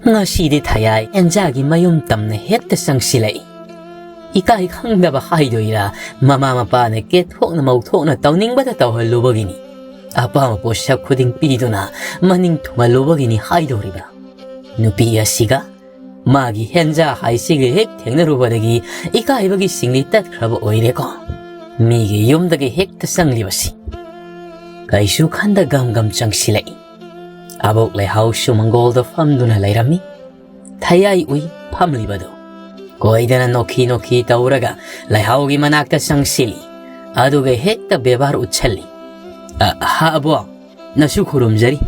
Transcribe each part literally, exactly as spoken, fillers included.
ꯉꯁꯤꯗꯤ ꯊꯌꯥꯏ ꯍꯦꯟꯖꯥꯒꯤ ꯃꯌꯨꯝ ꯇꯝꯅ ꯍꯦꯛꯇ ꯆꯪꯁꯤꯜꯂꯛꯏ꯫ ꯏꯀꯥꯏ ꯈꯪꯗꯕ ꯍꯥꯏꯗꯣꯏꯔꯥ, ꯃꯃꯥ ꯃꯄꯥꯅ ꯀꯦꯊꯣꯛꯅ ꯃꯧꯊꯣꯛꯅ ꯇꯧꯅꯤꯡꯕꯗ ꯇꯧꯍꯜꯂꯨꯕꯒꯤꯅꯤ꯫ ꯑꯄꯥꯝꯕ ꯄꯣꯠꯁꯛ ꯈꯨꯗꯤꯡ ꯄꯤꯗꯨꯅ ꯃꯅꯤꯡ ꯊꯨꯡꯍꯜꯂꯨꯕꯒꯤꯅꯤ ꯍꯥꯏꯗꯧꯔꯤꯕ꯭ꯔꯥ? ꯅꯨꯄꯤ ꯑꯁꯤꯒ ꯃꯥꯒꯤ ꯍꯦꯟꯖꯥ ꯍꯥꯏꯁꯤꯒ ꯍꯦꯛ ꯊꯦꯡꯅꯔꯨꯕꯗꯒꯤ ꯏꯀꯥꯏꯕꯒꯤ ꯁꯤꯡꯂꯤ ꯇꯠꯈ꯭ꯔꯕ ꯑꯣꯏꯔꯦꯀꯣ꯫ ꯃꯤꯒꯤ ꯌꯨꯝꯗꯒꯤ ꯍꯦꯛꯇ ꯆꯪꯂꯤꯕꯁꯤ꯫ ꯀꯩꯁꯨ ꯈꯟꯗ ꯒꯝ ꯒꯝ ꯆꯪꯁꯤꯜꯂꯛꯏ꯫ ꯑꯕꯣꯛ ꯂꯩꯍꯥꯎꯁꯨ ꯃꯪꯒꯣꯜꯗ ꯐꯝꯗꯨꯅ ꯂꯩꯔꯝꯃꯤ꯫ ꯊꯌꯥꯏ ꯎꯏ ꯐꯝꯂꯤꯕꯗꯨ꯫ ꯀꯣꯏꯗꯅ ꯅꯣꯛꯈꯤ ꯅꯣꯛꯈꯤ ꯇꯧꯔꯒ ꯂꯩꯍꯥꯎꯒꯤ ꯃꯅꯥꯛꯇ ꯆꯪꯁꯤꯜꯂꯤ꯫ ꯑꯗꯨꯒ ꯍꯦꯛꯇ ꯕꯦꯕꯥꯔ ꯎꯠꯁꯜꯂꯤ꯫ "ꯑ, ꯍꯥ ꯑꯕꯣꯛ, ꯅꯁꯨ ꯈꯨꯔꯨꯝꯖꯔꯤ꯫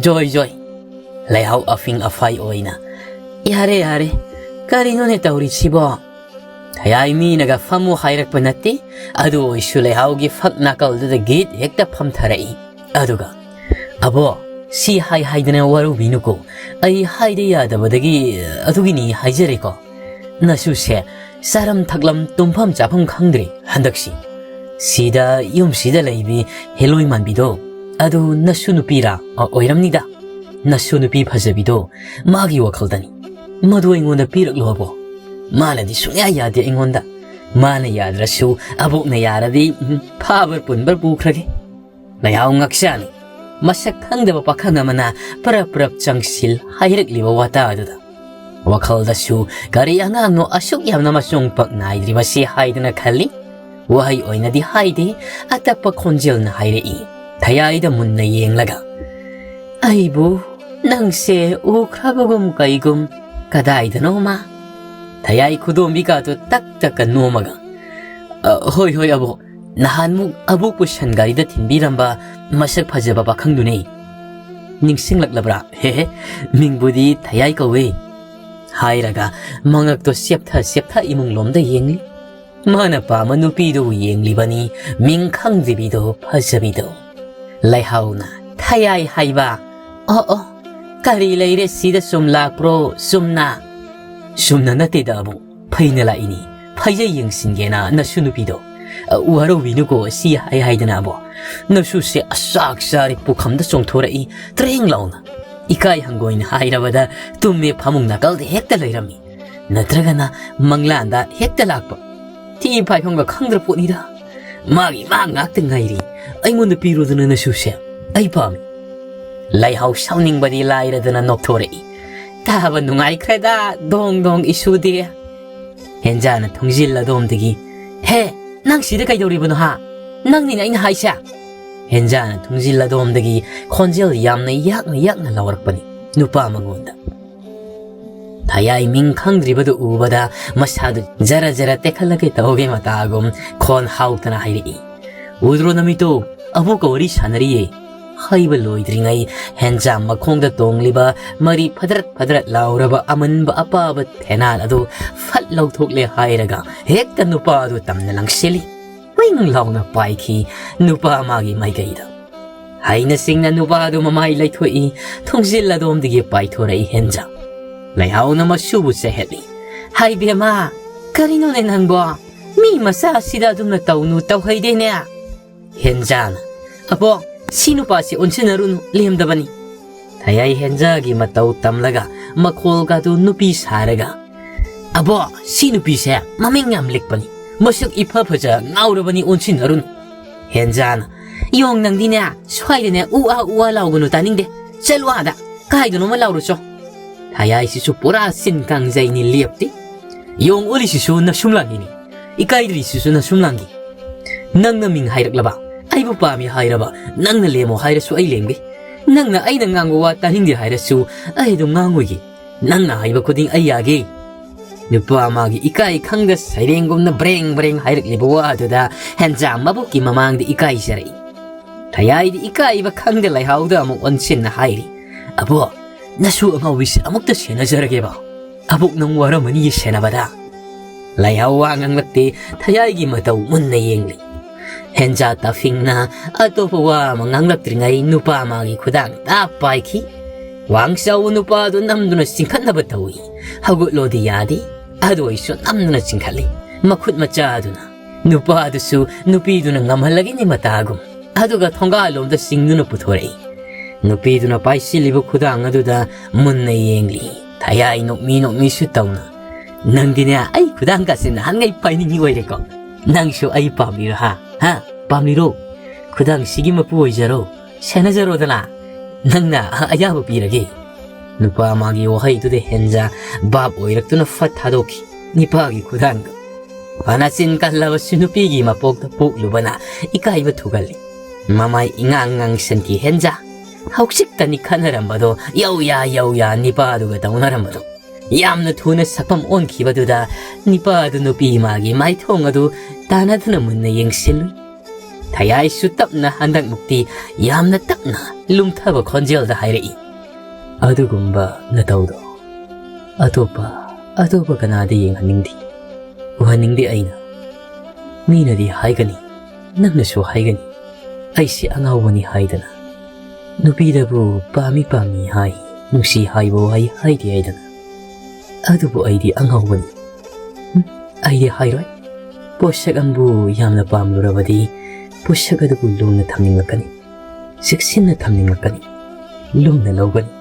ꯖꯣꯏ ꯖꯣꯏ꯫" ꯂꯩꯍꯥꯎ ꯑꯐꯤꯡ ꯑꯐꯥꯏ ꯑꯣꯏꯅ, "ꯌꯥꯔꯦ ꯌꯥꯔꯦ, ꯀꯔꯤꯅꯣꯅꯦ ꯇꯧꯔꯤꯁꯤꯕꯣ? ꯊꯌꯥꯏ ꯃꯤꯅꯒ ꯐꯝꯃꯨ ꯍꯥꯏꯔꯛꯄ ꯅꯠꯇꯦ꯫" ꯑꯗꯨ ꯑꯣꯏꯁꯨ ꯂꯩꯍꯥꯎꯒꯤ ꯐꯛ ꯅꯥꯀꯜꯗꯨꯗ ꯒꯤꯠ ꯍꯦꯛꯇ ꯐꯝꯊꯔꯛꯏ꯫ ꯑꯗꯨꯒ, "ꯑꯕꯣ, ꯁꯤ ꯍꯥꯏ ꯍꯥꯏꯗꯅ ꯋꯥꯔꯧꯕꯤꯅꯨꯀꯣ꯫ ꯑꯩ ꯍꯥꯏꯗ ꯌꯥꯗꯕꯗꯒꯤ ꯑꯗꯨꯒꯤꯅꯤ ꯍꯥꯏꯖꯔꯦꯀꯣ꯫ ꯅꯁꯨꯁꯦ ꯆꯥꯔꯝ ꯊꯛꯂꯝ ꯇꯨꯝꯐꯝ ꯆꯥꯐꯝ ꯈꯪꯗ꯭ꯔꯦ ꯍꯟꯗꯛꯁꯤ꯫ ꯁꯤꯗ ꯌꯨꯝꯁꯤꯗ ꯂꯩꯕꯤ ꯍꯦꯂꯣꯏ ꯃꯥꯟꯕꯤꯗꯣ, ꯑꯗꯨ ꯅꯁꯨ ꯅꯨꯄꯤꯔꯥ? ꯑ, ꯑꯣꯏꯔꯝꯅꯤꯗ꯫ ꯅꯁꯨ ꯅꯨꯄꯤ ꯐꯖꯕꯤꯗꯣ ꯃꯥꯒꯤ ꯋꯥꯈꯜꯗꯅꯤ꯫ ꯃꯗꯨ ꯑꯩꯉꯣꯟꯗ ꯄꯤꯔꯛꯂꯣꯕꯣ꯫ ꯃꯥꯅꯗꯤ ꯁꯨꯡꯌꯥ ꯌꯥꯗꯦ ꯑꯩꯉꯣꯟꯗ꯫ ꯃꯥꯅ ꯌꯥꯗ꯭ꯔꯁꯨ ꯑꯕꯣꯛꯅ ꯌꯥꯔꯗꯤ, ꯎꯝ, ꯐꯥꯕꯔ ꯄꯨꯟꯕꯔ ꯄꯨꯈ꯭ꯔꯒꯦ꯫" ꯂꯩꯍꯥꯎ ꯉꯛꯁꯥꯅꯤ꯫ ꯃꯁꯛ ꯈꯪꯗꯕ ꯄꯥꯈꯪ ꯑꯃꯅ ꯄꯔꯞ ꯄꯔꯞ ꯆꯪꯁꯤꯜ ꯍꯥꯏꯔꯛꯂꯤꯕ ꯋꯥꯇꯥ ꯑꯗꯨꯗ꯫ ꯋꯥꯈꯜꯗꯁꯨ ꯀꯔꯤ ꯑꯉꯥꯡꯅꯣ ꯑꯁꯨꯛ ꯌꯥꯝꯅ ꯃꯆꯣꯡ ꯄꯛ ꯅꯥꯏꯗ꯭ꯔꯤꯕꯁꯤ ꯍꯥꯏꯗꯅ ꯈꯜꯂꯤ꯫ ꯋꯥꯍꯩ ꯑꯣꯏꯅꯗꯤ ꯍꯥꯏꯗꯦ, ꯑꯇꯞꯄ ꯈꯣꯟꯖꯦꯜꯅ ꯍꯥꯏꯔꯛꯏ꯫ ꯊꯌꯥꯏꯗ ꯃꯨꯟꯅ ꯌꯦꯡꯂꯒ, "ꯑꯩꯕꯨ ꯅꯪꯁꯦ ꯎꯈ꯭ꯔꯕꯒꯨꯝ ꯀꯩꯒꯨꯝ, ꯀꯗꯥꯏꯗꯅꯣꯃ?" ꯊꯌꯥꯏ ꯈꯨꯗꯣꯝꯕꯤꯀꯥꯗꯨ ꯇꯛ ꯇꯛꯀ ꯅꯣꯝꯃꯒ, "ꯑ, ꯍꯣꯏ, ꯍꯣꯏ, ꯑꯕꯣꯛ, ꯅꯍꯥꯟꯃꯨꯛ ꯑꯕꯣꯛꯄꯨ ꯁꯟ ꯒꯥꯔꯤꯗ ꯊꯤꯟꯕꯤꯔꯝꯕ ꯃꯁꯛ ꯐꯖꯕ ꯄꯥꯈꯪꯗꯨꯅꯦ꯫ ꯅꯤꯡꯁꯤꯡꯂꯛꯂꯕ꯭ꯔꯥ? ꯍꯦ ꯍꯦ, ꯃꯤꯡꯕꯨꯗꯤ ꯊꯌꯥꯏ ꯀꯧꯋꯦ꯫" ꯍꯥꯏꯔꯒ ꯃꯉꯛꯇꯣ ꯆꯦꯞꯊ ꯆꯦꯞꯊ ꯏꯃꯨꯡꯂꯣꯝꯗ ꯌꯦꯡꯂꯤ꯫ ꯃꯥꯅ ꯄꯥꯝꯕ ꯅꯨꯄꯤꯗꯨꯕꯨ ꯌꯦꯡꯂꯤꯕꯅꯤ, ꯃꯤꯡ ꯈꯪꯗ꯭ꯔꯤꯕꯤꯗꯣ, ꯐꯖꯕꯤꯗꯣ꯫ ꯂꯩꯍꯥꯎꯅ, "ꯊꯌꯥꯏ ꯍꯥꯏꯕ? ꯑꯣ, ꯑꯣ, ꯀꯔꯤ ꯂꯩꯔꯦ ꯁꯤꯗ ꯁꯨꯝ ꯂꯥꯛꯄ꯭ꯔꯣ? ꯆꯨꯝꯅ?" "ꯆꯨꯝꯅ ꯅꯠꯇꯦꯗ ꯑꯕꯣꯛ, ꯐꯩꯅ ꯂꯥꯛꯏꯅꯤ꯫ ꯐꯩꯖꯩ ꯌꯦꯡꯁꯤꯟꯒꯦꯅ ꯅꯁꯨ ꯅꯨꯄꯤꯗꯣ꯫ ꯑ, ꯋꯥꯔꯧꯕꯤꯅꯨꯀꯣ ꯁꯤ ꯍꯥꯏ ꯍꯥꯏꯗꯅ ꯑꯕꯣꯛ꯫ ꯅꯁꯨꯁꯦ ꯑꯆꯥꯛ ꯆꯥꯔꯦ ꯄꯨꯈꯝꯗ ꯆꯣꯡꯊꯣꯔꯛꯏ, ꯇ꯭ꯔꯦꯡ ꯂꯥꯎꯅ꯫ ꯏꯀꯥꯏ ꯍꯪꯒꯣꯏꯅ ꯍꯥꯏꯔꯕꯗ ꯇꯨꯝꯃꯦ ꯐꯃꯨꯡ ꯅꯥꯀꯜꯗ ꯍꯦꯛꯇ ꯂꯩꯔꯝꯃꯤ, ꯅꯠꯇ꯭ꯔꯒꯅ ꯃꯪꯂꯥꯟꯗ ꯍꯦꯛꯇ ꯂꯥꯛꯄ꯫ ꯊꯤ ꯐꯥꯏꯈꯣꯝꯒ ꯈꯪꯗ꯭ꯔ ꯄꯣꯠꯅꯤꯗ, ꯃꯥꯒꯤ ꯃꯥ ꯉꯥꯛꯇ ꯉꯥꯏꯔꯤ꯫ ꯑꯩꯉꯣꯟꯗ ꯄꯤꯔꯨꯗꯅ ꯅꯁꯨꯁꯦ, ꯑꯩ ꯄꯥꯝꯃꯤ꯫ ꯂꯩꯍꯥꯎ ꯁꯥꯎꯅꯤꯡꯕꯗꯤ ꯂꯥꯏꯔꯗꯅ ꯅꯣꯛꯊꯣꯔꯛꯏ꯫ ꯇꯥꯕ ꯅꯨꯡꯉꯥꯏꯈ꯭ꯔꯦꯗ ꯗꯣꯡ ꯗꯣꯡ ꯏꯁꯨꯗꯤ꯫ ꯍꯦꯟꯖꯥꯅ ꯊꯣꯡꯖꯤꯜ ꯑꯗꯣꯝꯗꯒꯤ, "ꯍꯦ, ꯅꯪ ꯁꯤꯗ ꯀꯩꯗꯧꯔꯤꯕꯅꯣ ꯍꯥ? ꯅꯪꯅꯤꯅ ꯑꯩꯅ ꯍꯥꯏꯁꯦ?" ꯍꯦꯟꯖꯥꯅ ꯊꯣꯡꯖꯤꯜ ꯑꯗꯣꯝꯗꯒꯤ ꯈꯣꯟꯖꯦꯜ ꯌꯥꯝꯅ ꯌꯥꯛꯅ ꯌꯥꯛꯅ ꯂꯥꯎꯔꯛꯄꯅꯤ ꯅꯨꯄꯥ ꯃꯉꯣꯟꯗ꯫ ꯊꯌꯥꯏ ꯃꯤꯡ ꯈꯪꯗ꯭ꯔꯤꯕꯗꯨ ꯎꯕꯗ ꯃꯁꯥꯗꯨ ꯖꯔ ꯖꯔ ꯇꯦꯛꯈꯠꯂꯒꯦ ꯇꯧꯒꯦ ꯃꯇꯥꯒꯨꯝ ꯈꯣꯟ ꯍꯥꯎꯇꯅ ꯍꯥꯏꯔꯛꯏ, "ꯎꯗ꯭ꯔꯣ ꯅꯃꯤꯠꯇꯣ? ꯑꯕꯣꯛꯀ ꯋꯥꯔꯤ ꯁꯥꯟꯅꯔꯤꯌꯦ"꯫ ꯍꯥꯏꯕ ꯂꯣꯏꯗ꯭ꯔꯤꯉꯩ ꯍꯦꯟꯖꯥ ꯃꯈꯣꯡꯗ ꯇꯣꯡꯂꯤꯕ ꯃꯔꯤ ꯐꯗ꯭ꯔꯠ ꯐꯗ꯭ꯔꯠ ꯂꯥꯎꯔꯕ ꯑꯃꯟꯕ ꯑꯄꯥꯕ ꯊꯦꯅꯥꯜ ꯑꯗꯨ ꯐꯠ ꯂꯧꯊꯣꯛꯂꯦ ꯍꯥꯏꯔꯒ ꯍꯦꯛꯇ ꯅꯨꯄꯥ ꯑꯗꯨ ꯇꯝꯅ ꯂꯪꯁꯤꯜꯂꯤ꯫ ꯋꯤꯡ ꯂꯥꯎꯅ ꯄꯥꯏꯈꯤ ꯅꯨꯄꯥ ꯃꯥꯒꯤ ꯃꯥꯏꯀꯩꯗ꯫ ꯍꯩꯅ ꯁꯤꯡꯅ ꯅꯨꯄꯥ ꯑꯗꯨ ꯃꯃꯥꯏ ꯂꯩꯊꯣꯛꯏ, ꯊꯣꯡꯖꯤꯜ ꯑꯗꯣꯝꯗꯒꯤ ꯄꯥꯏꯊꯣꯔꯛꯏ ꯍꯦꯟꯖꯥ꯫ ꯂꯩꯍꯥꯎꯅ ꯃꯁꯨꯕꯨ ꯆꯩꯍꯠꯂꯤ꯫ "ꯍꯥꯏ ꯕꯦꯝꯃ, ꯀꯔꯤꯅꯣꯅꯦ ꯅꯪꯕꯣ? ꯃꯤ ꯃꯆꯥ ꯑꯁꯤꯗ ꯑꯗꯨꯝꯅ ꯇꯧꯅꯨ, ꯇꯧꯍꯩꯗꯦꯅꯦ"꯫ ꯍꯦꯟꯖꯥꯅ, "ꯑꯕꯣ, ꯁꯤ ꯅꯨꯄꯥꯁꯤ ꯑꯣꯟꯁꯤꯟꯅꯔꯨꯅꯨ, ꯂꯦꯝꯗꯕꯅꯤ"꯫ ꯊꯌꯥꯏ ꯍꯦꯟꯖꯥꯒꯤ ꯃꯇꯧ ꯇꯝꯂꯒ ꯃꯈꯣꯜꯒꯗꯨ ꯅꯨꯄꯤ ꯁꯥꯔꯒ, "ꯑꯕꯣ, ꯁꯤ ꯅꯨꯄꯤꯁꯦ ꯃꯃꯤꯡ ꯌꯥꯝ ꯂꯤꯛꯄꯅꯤ, ꯃꯁꯛ ꯏꯐ ꯐꯖ ꯉꯥꯎꯔꯕꯅꯤ, ꯑꯣꯟꯁꯤꯟꯅꯔꯨꯅꯨ"꯫ ꯍꯦꯟꯖꯥꯅ, "ꯌꯣꯡ ꯅꯪꯗꯤꯅꯦ, ꯁ꯭ꯋꯥꯏꯗꯅꯦ ꯎ ꯑꯥ ꯎ ꯑꯥ ꯂꯥꯎꯒꯅꯨ, ꯇꯥꯅꯤꯡꯗꯦ, ꯆꯠꯂꯨ ꯑꯥꯗ, ꯀꯥꯏꯗꯅꯣꯃ ꯂꯥꯎꯔꯨꯆꯣ"꯫ ꯊꯌꯥꯏꯁꯤꯁꯨ ꯄꯨꯔꯥ ꯆꯤꯟ ꯀꯥꯡꯖꯩꯅꯤ, ꯂꯦꯞꯇꯦ꯫ "ꯌꯣꯡ ꯑꯣꯜꯂꯤꯁꯤꯁꯨ ꯅꯁꯨꯝ ꯂꯥꯡꯒꯤꯅꯤ, ꯏꯀꯥꯏꯗ꯭ꯔꯤꯁꯤꯁꯨ ꯅꯁꯨꯝ ꯂꯥꯡꯒꯤ꯫ ꯅꯪꯅ ꯃꯤꯡ ꯍꯥꯏꯔꯛꯂꯕ, ꯑꯩꯕꯨ ꯄꯥꯝꯃꯤ ꯍꯥꯏꯔꯕ, ꯅꯪꯅ ꯂꯦꯝꯃꯣ ꯍꯥꯏꯔꯁꯨ ꯑꯩ ꯂꯦꯝꯒꯦ꯫ ꯅꯪꯅ ꯑꯩꯅ ꯉꯥꯡꯕ ꯋꯥ ꯇꯥꯅꯤꯡꯗꯦ ꯍꯥꯏꯔꯁꯨ ꯑꯩ ꯑꯗꯨꯝ ꯉꯥꯡꯉꯣꯏꯒꯦ꯫ ꯅꯪꯅ ꯍꯥꯏꯕ ꯈꯨꯗꯤꯡ ꯑꯩ ꯌꯥꯒꯦ"꯫ ꯅꯨꯄꯥ ꯃꯥꯒꯤ ꯏꯀꯥꯏ ꯈꯪꯗ ꯁꯩꯔꯦꯡꯒꯨꯝꯅ ꯕ꯭ꯔꯦꯡ ꯕ꯭ꯔꯦꯡ ꯍꯥꯏꯔꯛꯂꯤꯕ ꯋꯥ ꯑꯗꯨꯗ ꯍꯦꯟꯖꯥ ꯃꯕꯨꯛꯀꯤ ꯃꯃꯥꯡꯗ ꯏꯀꯥꯏꯖꯔꯛꯏ꯫ ꯊꯌꯥꯏꯗꯤ ꯏꯀꯥꯏꯕ ꯈꯪꯗ ꯂꯩꯍꯥꯎꯗ ꯑꯃꯨꯛ ꯑꯣꯟꯁꯤꯟꯅ ꯍꯥꯏꯔꯤ, "ꯑꯕꯣ, ꯅꯁꯨ ꯑꯉꯥꯎꯕꯤꯁꯦ ꯑꯃꯨꯛꯇ ꯁꯦꯟꯅꯖꯔꯒꯦꯕ꯫ ꯑꯕꯣꯛ ꯅꯪ ꯋꯥꯔꯝꯃꯅꯤꯌꯦ ꯁꯦꯟꯅꯕꯗ"꯫ ꯂꯩꯍꯥꯎ ꯋꯥ ꯉꯥꯡꯂꯛꯇꯦ, ꯊꯌꯥꯏꯒꯤ ꯃꯇꯧ ꯃꯨꯟꯅ ꯌꯦꯡꯂꯤ꯫ ꯍꯦꯟꯖꯥ ꯇꯥꯐꯤꯡꯅ ꯑꯇꯣꯞꯄ ꯋꯥ ꯑꯃ ꯉꯥꯡꯂꯛꯇ꯭ꯔꯤꯉꯩ ꯅꯨꯄꯥ ꯃꯥꯒꯤ ꯈꯨꯗꯥꯡ ꯇꯥꯞ ꯄꯥꯏꯈꯤ꯫ ꯋꯥꯡ ꯆꯥꯎꯕ ꯅꯨꯄꯥ ꯑꯗꯨ ꯅꯝꯗꯨꯅ ꯆꯤꯡꯈꯠꯅꯕ ꯇꯧꯏ꯫ ꯍꯧꯒꯠꯂꯣꯗꯤ ꯌꯥꯗꯦ, ꯑꯗꯨ ꯑꯣꯏꯁꯨ ꯅꯝꯗꯨꯅ ꯆꯤꯡꯈꯠꯂꯤ꯫ ꯃꯈꯨꯠ ꯃꯆꯥ ꯑꯗꯨꯅ ꯅꯨꯄꯥ ꯑꯗꯨꯁꯨ ꯅꯨꯄꯤꯗꯨꯅ ꯉꯝꯍꯜꯂꯒꯅꯤ ꯃꯇꯥꯒꯨꯝ꯫ ꯑꯗꯨꯒ ꯊꯣꯡꯒꯥꯜꯂꯣꯝꯗ ꯆꯤꯡꯗꯨꯅ ꯄꯨꯊꯣꯔꯛꯏ꯫ ꯅꯨꯄꯤꯗꯨꯅ ꯄꯥꯏꯁꯤꯜꯂꯤꯕ ꯈꯨꯗꯥꯡ ꯑꯗꯨꯗ ꯃꯨꯟꯅ ꯌꯦꯡꯂꯤ꯫ ꯊꯌꯥꯏ ꯅꯣꯛꯃꯤ ꯅꯣꯛꯃꯤꯁꯨ ꯇꯧꯅ, "ꯅꯪꯗꯤꯅꯦ, ꯑꯩ ꯈꯨꯗꯥꯡꯒꯁꯦ ꯅꯍꯥꯟꯉꯩ ꯄꯥꯏꯅꯤꯡꯉꯤ ꯑꯣꯏꯔꯦꯀꯣ꯫ ꯅꯪꯁꯨ ꯑꯩ ꯄꯥꯝꯂꯤꯔꯣ, ꯍꯥ? ꯍꯥ? ꯄꯥꯝꯂꯤꯔꯣ? ꯈꯨꯗꯥꯡꯁꯤꯒꯤ ꯃꯄꯨ ꯑꯣꯏꯖꯔꯣ, ꯁꯦꯟꯅꯖꯔꯣꯗꯅ꯫ ꯅꯪꯅ ꯑꯌꯥꯕ ꯄꯤꯔꯒꯦ꯫" ꯅꯨꯄꯥ ꯃꯥꯒꯤ ꯋꯥꯍꯩꯗꯨꯗ ꯍꯦꯟꯖꯥ ꯚꯥꯞ ꯑꯣꯏꯔꯛꯇꯨꯅ ꯐꯠ ꯊꯥꯗꯣꯛꯈꯤ ꯅꯤꯄꯥꯒꯤ ꯈꯨꯗꯥꯡꯗꯨ꯫ ꯐꯅ ꯆꯤꯟ ꯀꯜꯂꯕꯁꯨ ꯅꯨꯄꯤꯒꯤ ꯃꯄꯣꯛꯇ ꯄꯣꯛꯂꯨꯕꯅ ꯏꯀꯥꯏꯕ ꯊꯨꯒꯜꯂꯤ꯫ ꯃꯃꯥꯏ ꯏꯉꯥꯡ ꯉꯥꯡꯁꯟꯈꯤ ꯍꯦꯟꯖꯥ꯫ ꯍꯧꯖꯤꯛꯇꯅꯤ ꯈꯠꯅꯔꯝꯕꯗꯣ ꯌꯧꯌꯥ ꯌꯧꯌꯥ ꯅꯤꯄꯥꯗꯨꯒ ꯇꯧꯅꯔꯝꯕꯗꯣ꯫ ꯌꯥꯝꯅ ꯊꯨꯅ ꯁꯛꯐꯝ ꯑꯣꯟꯈꯤꯕꯗꯨꯗ ꯅꯤꯄꯥꯗꯨ ꯅꯨꯄꯤ ꯃꯥꯒꯤ ꯃꯥꯏꯊꯣꯡ ꯑꯗꯨ ꯇꯥꯟꯅꯗꯨꯅ ꯃꯨꯟꯅ ꯌꯦꯡꯁꯤꯜꯂꯨꯏ꯫ ꯊꯌꯥꯏꯁꯨ ꯇꯞꯅ, ꯍꯟꯗꯛꯃꯨꯛꯇꯤ ꯌꯥꯝꯅ ꯇꯞꯅ, ꯂꯨꯝꯊꯕ ꯈꯣꯟꯖꯦꯜꯗ ꯍꯥꯏꯔꯛꯏ, "ꯑꯗꯨꯒꯨꯝꯕ ꯅꯇꯧꯗꯣ ꯑꯇꯣꯞꯄ, ꯑꯇꯣꯞꯄ ꯀꯅꯥꯗ ꯌꯦꯡꯍꯟꯅꯤꯡꯗꯦ, ꯎꯍꯟꯅꯤꯡꯗꯦ ꯑꯩꯅ꯫ ꯃꯤꯅꯗꯤ ꯍꯥꯏꯒꯅꯤ, ꯅꯪꯅꯁꯨ ꯍꯥꯏꯒꯅꯤ, ꯑꯩꯁꯦ ꯑꯉꯥꯎꯕꯅꯤ ꯍꯥꯏꯗꯅ꯫ ꯅꯨꯄꯤꯗꯕꯨ ꯄꯥꯝꯃꯤ ꯄꯥꯝꯃꯤ ꯍꯥꯏ, ꯅꯨꯡꯁꯤ ꯍꯥꯏꯕ ꯋꯥꯍꯩ ꯍꯥꯏꯗꯦ ꯍꯥꯏꯗꯅ꯫ ꯑꯗꯨꯕꯨ ꯑꯩꯗꯤ ꯑꯉꯥꯎꯕꯅꯤ꯫ ꯎꯝ, ꯑꯩꯗꯤ ꯍꯥꯏꯔꯣꯏ꯫ ꯄꯣꯠꯁꯛ ꯑꯃꯕꯨ ꯌꯥꯝꯅ ꯄꯥꯝꯂꯨꯔꯕꯗꯤ ꯄꯣꯠꯁꯛ ꯑꯗꯨꯕꯨ ꯂꯨꯝꯅ ꯊꯝꯅꯤꯡꯂꯛꯀꯅꯤ, ꯆꯦꯛꯁꯤꯟꯅ ꯊꯝꯅꯤꯡꯂꯛꯀꯅꯤ, ꯂꯨꯝꯅ ꯂꯧꯒꯅꯤ꯫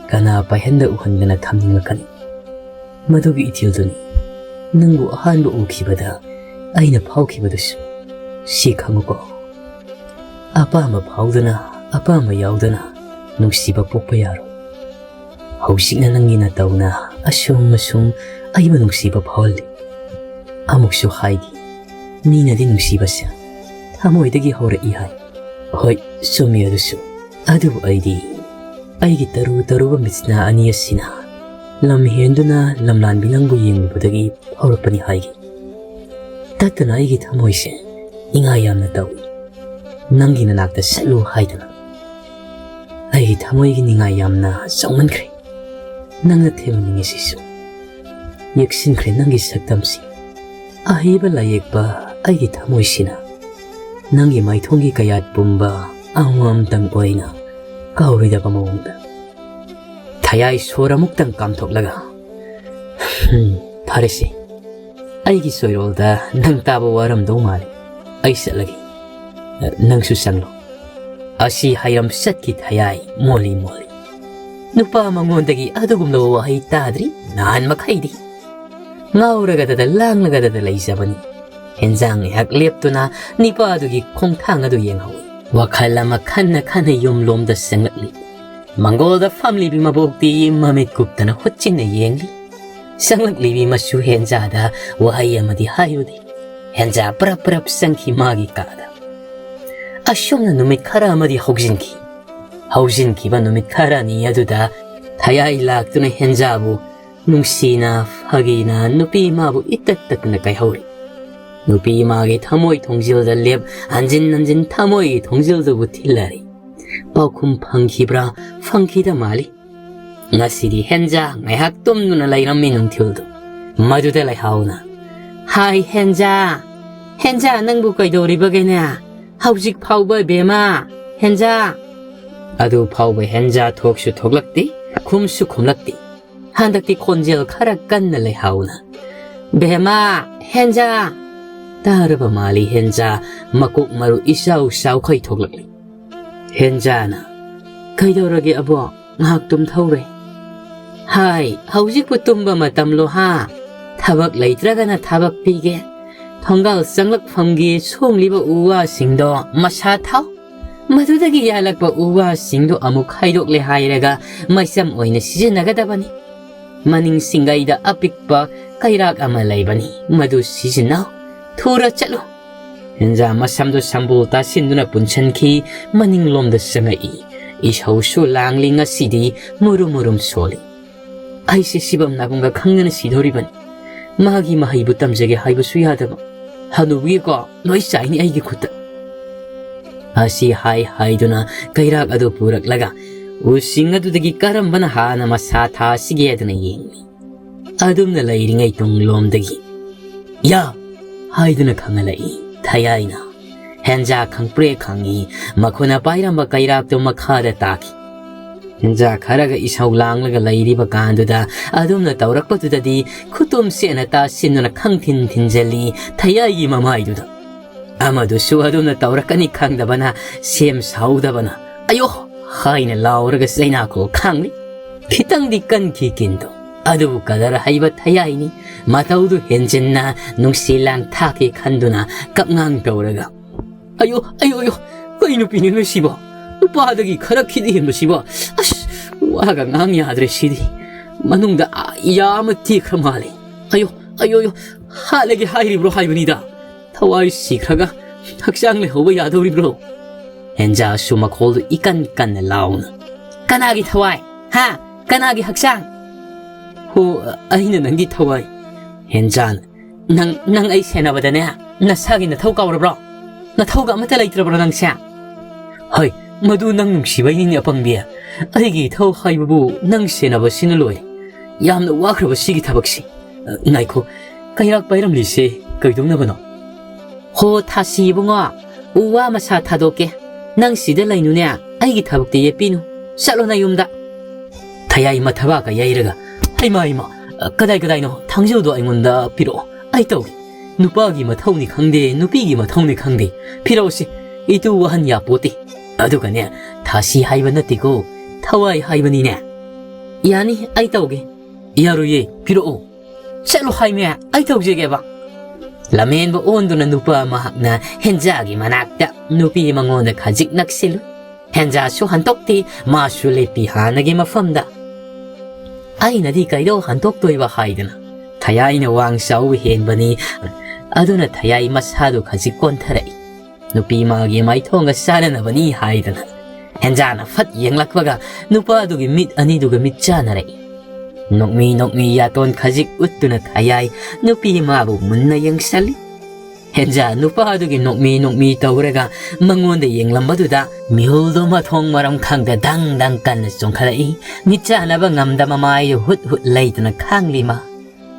ꯀꯅꯥ ꯄꯥꯏꯍꯟꯗ ꯎꯍꯟꯗꯅ ꯊꯝꯅꯤꯡꯂꯛꯀꯅꯤ꯫ ꯃꯗꯨꯒꯤ ꯏꯊꯤꯜꯗꯨꯅꯤ ꯅꯪꯕꯨ ꯑꯍꯥꯟꯕ ꯎꯈꯤꯕꯗ ꯑꯩꯅ ꯐꯥꯎꯈꯤꯕꯗꯨꯁꯨ꯫ ꯁꯤ ꯈꯪꯉꯨꯀꯣ, ꯑꯄꯥꯝꯕ ꯐꯥꯎꯗꯅ, ꯑꯄꯥꯝꯕ ꯌꯥꯎꯗꯅ ꯅꯨꯡꯁꯤꯕ ꯄꯣꯛꯄ ꯌꯥꯔꯣꯏ꯫ ꯍꯧꯖꯤꯛꯅ ꯅꯪꯒꯤ ꯅꯇꯧꯅ ꯑꯁꯨꯝ ꯑꯁꯨꯝ ꯑꯩꯕꯨ ꯅꯨꯡꯁꯤꯕ ꯐꯥꯎꯍꯜꯂꯤ꯫ ꯑꯃꯨꯛꯁꯨ ꯍꯥꯏꯒꯦ, ꯃꯤꯅꯗꯤ ꯅꯨꯡꯁꯤꯕꯁꯦ ꯊꯃꯣꯏꯗꯒꯤ ꯍꯧꯔꯛꯏ ꯍꯥꯏ꯫ ꯍꯣꯏ, ꯆꯨꯝꯃꯤ ꯑꯗꯨꯁꯨ꯫ ꯑꯗꯨꯕꯨ ꯑꯩꯗꯤ ꯑꯩꯒꯤ ꯇꯔꯨ ꯇꯔꯨꯕ ꯃꯤꯠꯁꯅꯥ ꯑꯅꯤ ꯑꯁꯤꯅ ꯂꯝ ꯍꯦꯟꯗꯨꯅ ꯂꯝꯂꯥꯟꯕꯤ ꯅꯪꯕꯨ ꯌꯦꯡꯂꯨꯕꯗꯒꯤ ꯍꯧꯔꯛꯄꯅꯤ ꯍꯥꯏꯒꯦ꯫ ꯇꯠꯇꯅ ꯑꯩꯒꯤ ꯊꯃꯣꯏꯁꯦ ꯅꯤꯡꯉꯥꯏ ꯌꯥꯝꯅ ꯇꯧꯏ꯫ ꯅꯪꯒꯤ ꯅꯅꯥꯛꯇ ꯆꯠꯂꯨ ꯍꯥꯏꯗꯅ꯫ ꯑꯩꯒꯤ ꯊꯃꯣꯏꯒꯤ ꯅꯤꯡꯉꯥꯏ ꯌꯥꯝꯅ ꯆꯥꯎꯃꯟꯈ꯭ꯔꯦ꯫ ꯅꯪꯅ ꯊꯦꯝꯅꯤꯡꯉꯤꯁꯤꯁꯨ꯫ ꯌꯦꯛꯁꯤꯟꯈ꯭ꯔꯦ ꯅꯪꯒꯤ ꯁꯛꯇꯝꯁꯤ꯫ ꯑꯍꯩꯕ ꯂꯥꯏꯌꯦꯛꯄ ꯑꯩꯒꯤ ꯊꯃꯣꯏꯁꯤꯅ ꯅꯪꯒꯤ ꯃꯥꯏꯊꯣꯡꯒꯤ ꯀꯌꯥꯠ ꯄꯨꯝꯕ ꯑꯃꯃꯝꯇꯪ ꯑꯣꯏꯅ ꯀꯥꯎꯔꯣꯏꯗꯕ ꯃꯑꯣꯡꯗ꯫ ꯊꯌꯥꯏ ꯁꯣꯔ ꯑꯃꯨꯛꯇꯪ ꯀꯥꯝꯊꯣꯛꯂꯒ, "ꯍꯝ, ꯐꯔꯦꯁꯦ꯫ ꯑꯩꯒꯤ ꯆꯣꯏꯔꯣꯜꯗ ꯅꯪ ꯇꯥꯕ ꯋꯥꯔꯝꯗꯧ ꯃꯥꯜꯂꯤ꯫ ꯑꯩ ꯆꯠꯂꯒꯦ꯫ ꯅꯪꯁꯨ ꯆꯪꯂꯣ꯫ ꯑꯁꯤ ꯍꯥꯏꯔꯝ ꯆꯠꯈꯤ ꯊꯌꯥꯏ ꯃꯣꯂꯤ ꯃꯣꯂꯤ꯫ ꯅꯨꯄꯥ ꯃꯉꯣꯟꯗꯒꯤ ꯑꯗꯨꯒꯨꯝꯂꯕ ꯋꯥꯍꯩ ꯇꯥꯗ꯭ꯔꯤ ꯅꯍꯥꯟ ꯃꯈꯩꯗꯤ꯫ ꯉꯥꯎꯔꯒꯗꯗ ꯂꯥꯡꯂꯒꯗꯗ ꯂꯩꯖꯕꯅꯤ꯫ ꯍꯦꯟꯖꯥꯡ ꯉꯥꯏꯍꯥꯛ ꯂꯦꯞꯇꯨꯅ ꯅꯤꯄꯥꯗꯨꯒꯤ ꯈꯣꯡꯊꯥꯡ ꯑꯗꯨ ꯌꯦꯡꯍꯧꯏ꯫ ꯋꯥꯈꯜ ꯑꯃ ꯈꯟꯅ ꯈꯟꯅ ꯌꯨꯝꯂꯣꯝꯗ ꯆꯪꯂꯛꯂꯤ꯫ ꯃꯪꯒꯣꯜꯗ ꯐꯝꯂꯤꯕꯤ ꯃꯕꯣꯛꯇꯤ ꯃꯃꯤꯠ ꯀꯨꯞꯇꯅ ꯍꯨꯠꯆꯤꯟꯅ ꯌꯦꯡꯂꯤ꯫ ꯆꯪꯂꯛꯂꯤꯕꯤ ꯃꯆꯨ ꯍꯦꯟꯖꯥꯗ ꯋꯥꯍꯩ ꯑꯃꯗꯤ ꯍꯥꯏꯔꯨꯗꯦ꯫ ꯍꯦꯟꯖꯥ ꯄ꯭ꯔꯞ ꯄ꯭ꯔꯞ ꯆꯪꯈꯤ ꯃꯥꯒꯤ ꯀꯥꯗ꯫ ꯑꯁꯨꯝꯅ ꯅꯨꯃꯤꯠ ꯈꯔ ꯑꯃꯗꯤ ꯍꯧꯖꯤꯟꯈꯤ꯫ ꯍꯧꯖꯤꯟꯈꯤꯕ ꯅꯨꯃꯤꯠ ꯈꯔꯅꯤ ꯑꯗꯨꯗ ꯊꯌꯥꯏ ꯂꯥꯛꯇꯨꯅ ꯍꯦꯟꯖꯥꯕꯨ ꯅꯨꯡꯁꯤꯅ, ꯐꯥꯒꯤꯅ ꯅꯨꯄꯤ ꯃꯥꯕꯨ ꯏꯇꯠ ꯇꯠꯇꯅ ꯀꯥꯏꯍꯧꯔꯤ꯫ ꯅꯨꯄꯤ ꯃꯥꯒꯤ ꯊꯃꯣꯏ ꯊꯣꯡꯖꯤꯜꯗ ꯂꯦꯞ, ꯍꯟꯖꯤꯟ ꯍꯟꯖꯤꯟ ꯊꯃꯣꯏꯒꯤ ꯊꯣꯡꯖꯤꯜꯗꯨꯕꯨ ꯊꯤꯜꯂꯔꯤ꯫ ꯄꯥꯎꯈꯨꯝ ꯐꯪꯈꯤꯕ꯭ꯔꯥ? ꯐꯪꯈꯤꯗ ꯃꯥꯜꯂꯤ꯫ ꯉꯁꯤꯗꯤ ꯍꯦꯟꯖꯥ ꯉꯥꯏꯍꯥꯛ ꯇꯨꯝꯗꯨꯅ ꯂꯩꯔꯝꯃꯤ ꯅꯨꯡꯊꯤꯜꯗꯨ꯫ ꯃꯗꯨꯗ ꯂꯩꯍꯥꯎꯅ, "ꯍꯥꯏ ꯍꯦꯟꯖꯥ, ꯍꯦꯟꯖꯥ ꯅꯪꯕꯨ ꯀꯩꯗꯧꯔꯤꯕꯒꯦꯅꯦ? ꯍꯧꯖꯤꯛ ꯐꯥꯎꯕ ꯕꯦꯃꯥ, ꯍꯦꯟꯖꯥ?" ꯑꯗꯨ ꯐꯥꯎꯕ ꯍꯦꯟꯖꯥ ꯊꯣꯛꯁꯨ ꯊꯣꯛꯂꯛꯇꯦ, ꯈꯨꯝꯁꯨ ꯈꯨꯝꯂꯛꯇꯦ꯫ ꯍꯟꯗꯛꯇꯤ ꯈꯣꯟꯖꯦꯜ ꯈꯔ ꯀꯟꯅ ꯂꯩꯍꯥꯎꯅ, "ꯕꯦꯃꯥ, ꯍꯦꯟꯖꯥ!" ꯇꯥꯔꯕ ꯃꯥꯜꯂꯤ ꯍꯦꯟꯖꯥ ꯃꯀꯣꯛ ꯃꯔꯨ ꯏꯆꯥꯎ ꯆꯥꯎꯈꯩ ꯊꯣꯛꯂꯛꯂꯤ꯫ ꯍꯦꯟꯖꯥꯅ, "ꯀꯩꯗꯧꯔꯒꯦ ꯑꯕꯣ? ꯉꯥꯏꯍꯥꯛ ꯇꯨꯝꯊꯧꯔꯦ꯫" "ꯍꯥꯏ, ꯍꯧꯖꯤꯛꯄꯨ ꯇꯨꯝꯕ ꯃꯇꯝꯂꯣ ꯍꯥ? ꯊꯕꯛ ꯂꯩꯇ꯭ꯔꯒꯅ ꯊꯕꯛ ꯄꯤꯒꯦ꯫ ꯊꯣꯡꯒꯥꯜ ꯆꯪꯂꯛꯐꯝꯒꯤ ꯁꯣꯡꯂꯤꯕ ꯎ ꯋꯥꯁꯤꯡꯗꯣ ꯃꯁꯥ ꯊꯥꯎ꯫ ꯃꯗꯨꯗꯒꯤ ꯌꯥꯜꯂꯛꯄ ꯎ ꯋꯥꯁꯤꯡꯗꯨ ꯑꯃꯨꯛ ꯈꯥꯏꯗꯣꯛꯂꯦ ꯍꯥꯏꯔꯒ ꯃꯩꯆꯝ ꯑꯣꯏꯅ ꯁꯤꯖꯤꯟꯅꯒꯗꯕꯅꯤ꯫ ꯃꯅꯤꯡ ꯁꯤꯡꯒꯩꯗ ꯑꯄꯤꯛꯄ ꯀꯩꯔꯥꯛ ꯑꯃ ꯂꯩꯕꯅꯤ, ꯃꯗꯨ ꯁꯤꯖꯤꯟꯅꯧ꯫ ꯊꯨꯔ ꯆꯠꯂꯨ꯫" ꯍꯦꯟꯖꯥ ꯃꯁꯝꯗꯨ ꯁꯝꯕꯨꯜ ꯇꯥꯁꯤꯟꯗꯨꯅ ꯄꯨꯟꯁꯤꯟꯈꯤ, ꯃꯅꯤꯡꯂꯣꯝꯗ ꯆꯪꯉꯛꯏ꯫ ꯏꯁꯧꯁꯨ ꯂꯥꯡꯂꯤ, ꯉꯁꯤꯗꯤ ꯃꯨꯔꯨꯝ ꯃꯨꯔꯨꯝ ꯁꯣꯜꯂꯤ꯫ "ꯑꯩꯁꯦ ꯁꯤꯕꯝ ꯅꯥꯕꯝꯒ ꯈꯪꯗꯅ ꯁꯤꯗꯧꯔꯤꯕꯅꯤ꯫ ꯃꯥꯒꯤ ꯃꯍꯩꯕꯨ ꯇꯝꯖꯒꯦ ꯍꯥꯏꯕꯁꯨ ꯌꯥꯗꯕ꯫ ꯍꯅꯨꯕꯤꯒꯤꯀꯣ ꯂꯣꯏ ꯆꯥꯏꯅꯤ ꯑꯩꯒꯤ ꯈꯨꯠꯇ꯫" ꯑꯁꯤ ꯍꯥꯏ ꯍꯥꯏꯗꯨꯅ ꯀꯩꯔꯥꯛ ꯑꯗꯨ ꯄꯨꯔꯛꯂꯒ ꯎꯁꯤꯡ ꯑꯗꯨꯗꯒꯤ ꯀꯔꯝꯕꯅ ꯍꯥꯟꯅ ꯃꯁꯥ ꯊꯥꯁꯤꯒꯦ ꯑꯗꯨꯅ ꯌꯦꯡꯂꯤ꯫ ꯑꯗꯨꯝꯅ ꯂꯩꯔꯤꯉꯩ ꯇꯨꯡꯂꯣꯝꯗꯒꯤ, "ꯌꯥ!" ꯍꯥꯏꯗꯨꯅ ꯈꯪꯍꯜꯂꯛꯏ ꯊꯌꯥꯏꯅ꯫ ꯍꯦꯟꯖꯥ ꯈꯪꯄ꯭ꯔꯦ ꯈꯪꯉꯤ, ꯃꯈꯨꯠꯅ ꯄꯥꯏꯔꯝꯕ ꯀꯩꯔꯥꯛꯇꯨ ꯃꯈꯥꯗ ꯇꯥꯈꯤ꯫ ꯍꯦꯟꯖꯥ ꯈꯔꯒ ꯏꯁꯧ ꯂꯥꯡꯂꯒ ꯂꯩꯔꯤꯕ ꯀꯥꯟꯗꯨꯗ ꯑꯗꯨꯝꯅ ꯇꯧꯔꯛꯄꯗꯨꯗꯗꯤ ꯈꯨꯇꯨꯝ ꯁꯦꯠꯅ ꯇꯥꯁꯤꯟꯗꯨꯅ ꯈꯪꯊꯤꯟ ꯊꯤꯟꯖꯜꯂꯤ ꯊꯌꯥꯏꯒꯤ ꯃꯃꯥꯏꯗꯨꯗ꯫ ꯑꯃꯗꯨꯁꯨ ꯑꯗꯨꯝꯅ ꯇꯧꯔꯛꯀꯅꯤ ꯈꯪꯗꯕꯅ ꯁꯦꯝ ꯁꯥꯍꯧꯗꯕꯅ "ꯑꯌꯣ!" ꯍꯥꯏꯅ ꯂꯥꯎꯔꯒ ꯆꯩꯅꯥꯈꯣꯜ ꯈꯥꯡꯂꯤ꯫ ꯈꯤꯇꯪꯗꯤ ꯀꯟꯈꯤ ꯀꯤꯟꯗꯣ꯫ ꯑꯗꯨꯕꯨ ꯀꯗꯔ ꯍꯩꯕ ꯊꯌꯥꯏꯅꯤ꯫ ꯃꯇꯧꯗꯨ ꯍꯦꯟꯖꯤꯟꯅ ꯅꯨꯡꯁꯤ ꯂꯥꯡ ꯊꯥꯛꯀꯦ ꯈꯟꯗꯨꯅ ꯀꯞꯉꯥꯡ ꯇꯧꯔꯒ "ꯑꯌꯣ, ꯑꯌꯣ, ꯑꯌꯣ! ꯀꯩ ꯅꯨꯄꯤꯅꯣ ꯁꯤꯕꯣ? ꯅꯨꯄꯥꯗꯒꯤ ꯈꯔ ꯈꯤꯠ ꯍꯦꯟꯕꯁꯤꯕꯣ꯫ ꯑꯁ, ꯋꯥꯒ ꯉꯥꯡ ꯌꯥꯗ꯭ꯔꯦ ꯁꯤꯗꯤ꯫ ꯃꯅꯨꯡꯗ ꯑꯥ ꯌꯥ ꯑꯃ ꯇꯦꯛꯈ꯭ꯔ ꯃꯥꯜꯂꯦ꯫ ꯑꯌꯣ, ꯑꯌꯣ, ꯑꯌꯣ! ꯍꯥꯠꯂꯒꯦ ꯍꯥꯏꯔꯤꯕ꯭ꯔꯣ ꯍꯥꯏꯕꯅꯤꯗ꯫ ꯊꯋꯥꯏ ꯁꯤꯈ꯭ꯔꯒ ꯍꯛꯆꯥꯡ ꯂꯩꯍꯧꯕ ꯌꯥꯗꯧꯔꯤꯕ꯭ꯔꯣ?" ꯍꯦꯟꯖꯥꯁꯨ ꯃꯈꯣꯜꯗꯨ ꯏꯀꯟ ꯀꯟꯅ ꯂꯥꯎꯅ "ꯀꯅꯥꯒꯤ ꯊꯋꯥꯏ? ꯍꯥ? ꯀꯅꯥꯒꯤ ꯍꯛꯆꯥꯡ?" "ꯍꯣ, ꯑꯩꯅ ꯅꯪꯒꯤ ꯊꯋꯥꯏ꯫" ꯍꯦꯟꯖꯥꯅ "ꯅꯪ, ꯅꯪ ꯑꯩ ꯁꯦꯟꯅꯕꯗꯅꯦ ꯅꯁꯥꯒꯤ ꯅꯊꯧ ꯀꯥꯎꯔꯕ꯭ꯔꯣ? ꯅꯊꯧꯒ ꯑꯃꯠꯇ ꯂꯩꯇ꯭ꯔꯕ꯭ꯔꯣ ꯅꯪꯁꯦ?" "ꯍꯣꯏ, ꯃꯗꯨ ꯅꯪ ꯅꯨꯡꯁꯤꯕꯩꯅꯤꯅꯦ ꯑꯄꯪꯕꯤ꯫ ꯑꯩꯒꯤ ꯏꯊꯧ ꯍꯥꯏꯕꯕꯨ ꯅꯪ ꯁꯦꯟꯅꯕꯁꯤꯅ ꯂꯣꯏꯔꯦ꯫ ꯌꯥꯝꯅ ꯋꯥꯈ꯭ꯔꯕ ꯁꯤꯒꯤ ꯊꯕꯛꯁꯤ꯫ ꯑ, ꯉꯥꯏꯈꯣ, ꯀꯩꯔꯥꯛ ꯄꯥꯏꯔꯝꯂꯤꯁꯦ ꯀꯩꯗꯧꯅꯕꯅꯣ?" "ꯍꯣ, ꯊꯥꯁꯤ ꯏꯕꯨꯡꯉꯣ, ꯎ ꯋꯥ ꯃꯁꯥ ꯊꯥꯗꯣꯛꯀꯦ꯫ ꯅꯪ ꯁꯤꯗ ꯂꯩꯅꯨꯅꯦ, ꯑꯩꯒꯤ ꯊꯕꯛꯇ ꯌꯦꯠꯄꯤꯅꯨ꯫ ꯆꯠꯂꯣ ꯅꯌꯨꯝꯗ꯫" ꯊꯌꯥꯏ ꯃꯊꯕꯥꯛꯀ ꯌꯩꯔꯒ "ꯍꯩꯃꯥ, ꯍꯩꯃꯥ, ꯀꯗꯥꯏ, ꯀꯗꯥꯏꯅꯣ? ꯊꯥꯡꯖꯧꯗꯣ ꯑꯩꯉꯣꯟꯗ ꯄꯤꯔꯛꯑꯣ, ꯑꯩ ꯇꯧꯒꯦ꯫ ꯅꯨꯄꯥꯒꯤ ꯃꯊꯧꯅꯤ ꯈꯪꯗꯦ, ꯅꯨꯄꯤꯒꯤ ꯃꯊꯧꯅꯤ ꯈꯪꯗꯦ, ꯄꯤꯔꯛꯑꯣꯁꯤ꯫ ꯏꯇꯨ ꯋꯥꯍꯟ ꯌꯥꯄꯣꯠꯇꯦ꯫ ꯑꯗꯨꯒꯅꯦ, ꯊꯥꯁꯤ ꯍꯥꯏꯕ ꯅꯠꯇꯦꯀꯣ, ꯊꯋꯥꯏ ꯍꯥꯏꯕꯅꯤꯅꯦ꯫" "ꯌꯥꯅꯤ, ꯑꯩ ꯇꯧꯒꯦ꯫" "ꯌꯥꯔꯣꯏꯌꯦ, ꯄꯤꯔꯛꯑꯣ꯫" "ꯆꯠꯂꯣ ꯍꯥꯏꯃꯦ, ꯑꯩ ꯇꯧꯖꯒꯦꯕ꯫" ꯂꯝꯍꯦꯟꯕ ꯑꯣꯟꯗꯨꯅ ꯅꯨꯄꯥ ꯃꯍꯥꯛꯅ ꯍꯦꯟꯖꯥꯒꯤ ꯃꯅꯥꯛꯇ ꯅꯨꯄꯤ ꯃꯉꯣꯟꯗ ꯈꯖꯤꯛ ꯅꯛꯁꯤꯜꯂꯨ꯫ ꯍꯦꯟꯖꯥꯁꯨ ꯍꯟꯇꯣꯛꯇꯦ, ꯃꯥꯁꯨ ꯂꯦꯞꯄꯤ ꯍꯥꯟꯅꯒꯤ ꯃꯐꯝꯗ꯫ "ꯑꯩꯅꯗꯤ ꯀꯩꯗꯧ ꯍꯟꯇꯣꯛꯇꯣꯏꯕ?" ꯍꯥꯏꯗꯅ꯫ ꯊꯌꯥꯏꯅ ꯋꯥꯡ ꯆꯥꯎꯕ ꯍꯦꯟꯕꯅꯤ, ꯑꯗꯨꯅ ꯊꯌꯥꯏ ꯃꯁꯥꯗꯨ ꯈꯖꯤꯛ ꯀꯣꯟꯊꯔꯛꯏ꯫ ꯅꯨꯄꯤ ꯃꯥꯒꯤ ꯃꯥꯏꯊꯣꯡꯒ ꯆꯥꯅꯅꯕꯅꯤ ꯍꯥꯏꯗꯅ꯫ ꯍꯦꯟꯖꯥꯅ ꯐꯠ ꯌꯦꯡꯂꯛꯄꯒ ꯅꯨꯄꯥꯗꯨꯒꯤ ꯃꯤꯠ ꯑꯅꯤꯗꯨꯒ ꯃꯤꯠ ꯆꯥꯅꯔꯛꯏ꯫ ꯅꯣꯛꯃꯤ ꯅꯣꯛꯃꯤ ꯌꯥꯇꯣꯟ ꯈꯖꯤꯛ ꯎꯠꯇꯨꯅ ꯊꯌꯥꯏ ꯅꯨꯄꯤ ꯃꯥꯕꯨ ꯃꯨꯟꯅ ꯌꯦꯡꯁꯜꯂꯤ꯫ ꯍꯦꯟꯖꯥ ꯅꯨꯄꯥꯗꯨꯒꯤ ꯅꯣꯛꯃꯤ ꯅꯣꯛꯃꯤ ꯇꯧꯔꯒ ꯃꯉꯣꯟꯗ ꯌꯦꯡꯂꯝꯕꯗꯨꯗ ꯃꯤꯍꯨꯜꯗꯣ ꯃꯊꯣꯡ ꯃꯔꯝ ꯈꯪꯗ ꯗꯪ ꯗꯪ ꯀꯟꯅ ꯆꯣꯡꯈꯠꯂꯛꯏ꯫ ꯃꯤꯠ ꯆꯥꯅꯕ ꯉꯝꯗ ꯃꯃꯥꯏꯗꯨ ꯍꯨꯠ ꯍꯨꯠ ꯂꯩꯗꯨꯅ ꯈꯥꯡꯂꯤ ꯃꯥ꯫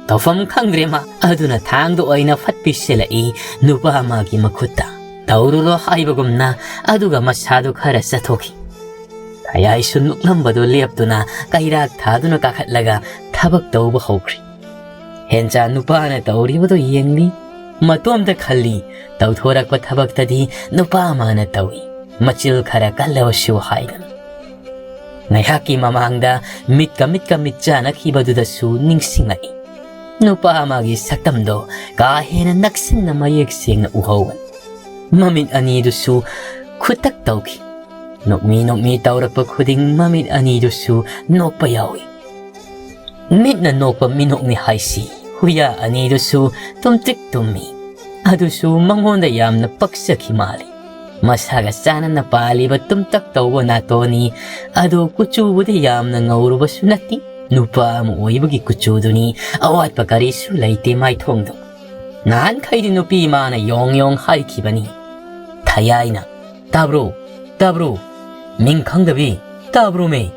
ꯇꯧꯐꯝ ꯈꯪꯗ꯭ꯔꯦ ꯃꯥ, ꯑꯗꯨꯅ ꯊꯥꯡꯗ ꯑꯣꯏꯅ ꯐꯠ ꯄꯤꯁꯤꯜꯂꯛꯏ ꯅꯨꯄꯥ ꯑꯃꯒꯤ ꯃꯈꯨꯠꯇ꯫ ꯇꯧꯔꯨꯔꯣ ꯍꯥꯏꯕꯒꯨꯝꯅ ꯑꯗꯨꯒ ꯃꯁꯥꯗꯨ ꯈꯔ ꯆꯠꯊꯣꯛꯈꯤ꯫ ꯊꯌꯥꯏꯁꯨ ꯅꯣꯛꯂꯝꯕꯗꯨ ꯂꯦꯞꯇꯨꯅ ꯀꯩꯔꯥꯛ ꯊꯥꯗꯨꯅ ꯀꯥꯈꯠꯂꯒ ꯊꯕꯛ ꯇꯧꯕ ꯍꯧꯈ꯭ꯔꯦ꯫ ꯍꯦꯟꯆꯥ ꯅꯨꯄꯥꯅ ꯇꯧꯔꯤꯕꯗꯨ ꯌꯦꯡꯂꯤ꯫ ꯃꯇꯣꯝꯇ ꯈꯜꯂꯤ, ꯇꯧꯊꯣꯔꯛꯄ ꯊꯕꯛꯇꯗꯤ ꯅꯨꯄꯥ ꯑꯃꯅ ꯇꯧꯏ, ꯃꯆꯤꯜ ꯈꯔ ꯀꯜꯂꯕꯁꯨ ꯍꯥꯏꯗꯅ꯫ ꯉꯥꯏꯍꯥꯛꯀꯤ ꯃꯃꯥꯡꯗ ꯃꯤꯠꯀ ꯃꯤꯠꯀ ꯃꯤꯠ ꯆꯥꯅꯈꯤꯕꯗꯨꯗꯁꯨ ꯅꯤꯡꯁꯤꯡꯂꯛꯏ꯫ ꯅꯨꯄꯥ ꯑꯃꯒꯤ ꯁꯛꯇꯝꯗꯣ ꯀꯥ ꯍꯦꯟꯅ ꯅꯛꯁꯤꯟꯅ ꯃꯌꯦꯛ ꯁꯦꯡꯅ ꯎꯍꯧꯕꯅꯤ꯫ ꯃꯃꯤꯠ ꯑꯅꯤꯗꯨꯁꯨ ꯈꯨꯇꯛ ꯇꯧꯈꯤ꯫ ꯅꯣꯛꯃꯤ ꯅꯣꯛꯃꯤ ꯇꯧꯔꯛꯄ ꯈꯨꯗꯤꯡ ꯃꯃꯤꯠ ꯑꯅꯤꯗꯨꯁꯨ ꯅꯣꯛꯄ ꯌꯥꯎꯏ꯫ ꯃꯤꯠꯅ ꯅꯣꯛꯄ ꯃꯤꯅꯣꯛꯅꯤ ꯍꯥꯏꯁꯤ ꯍꯨꯏꯌꯥ ꯑꯅꯤꯗꯨꯁꯨ ꯇꯨꯝꯇ꯭ꯔꯤꯛ ꯇꯨꯝꯃꯤ꯫ ꯑꯗꯨꯁꯨ ꯃꯉꯣꯟꯗ ꯌꯥꯝꯅ ꯄꯛꯆꯈꯤ ꯃꯥꯜꯂꯤ꯫ ꯃꯁꯥꯒ ꯆꯥꯟꯅꯅ ꯄꯥꯜꯂꯤꯕ ꯇꯨꯝꯇꯛ ꯇꯧꯕ ꯅꯥꯇꯣꯟꯅꯤ꯫ ꯑꯗꯨ ꯀꯨꯆꯨꯕꯨꯗꯤ ꯌꯥꯝꯅ ꯉꯧꯔꯨꯕꯁꯨ ꯅꯠꯇꯦ꯫ ꯅꯨꯄꯥ ꯑꯃ ꯑꯣꯏꯕꯒꯤ ꯀꯨꯆꯨꯗꯨꯅꯤ, ꯑꯋꯥꯠꯄ ꯀꯔꯤꯁꯨ ꯂꯩꯇꯦ ꯃꯥꯏꯊꯣꯡꯗꯣ꯫ ꯅꯍꯥꯟꯈꯩꯗꯤ ꯅꯨꯄꯤ ꯏꯃꯥꯅ ꯌꯣꯡ ꯌꯣꯡ ꯍꯥꯏꯈꯤꯕꯅꯤ꯫ ꯊꯌꯥꯏꯅ, "ꯇꯥꯕ꯭ꯔꯣ? ꯇꯥꯕ꯭ꯔꯣ? ꯃꯤꯡ ꯈꯪꯗꯕꯤ, ꯇꯥꯕ꯭ꯔꯣꯃꯦ?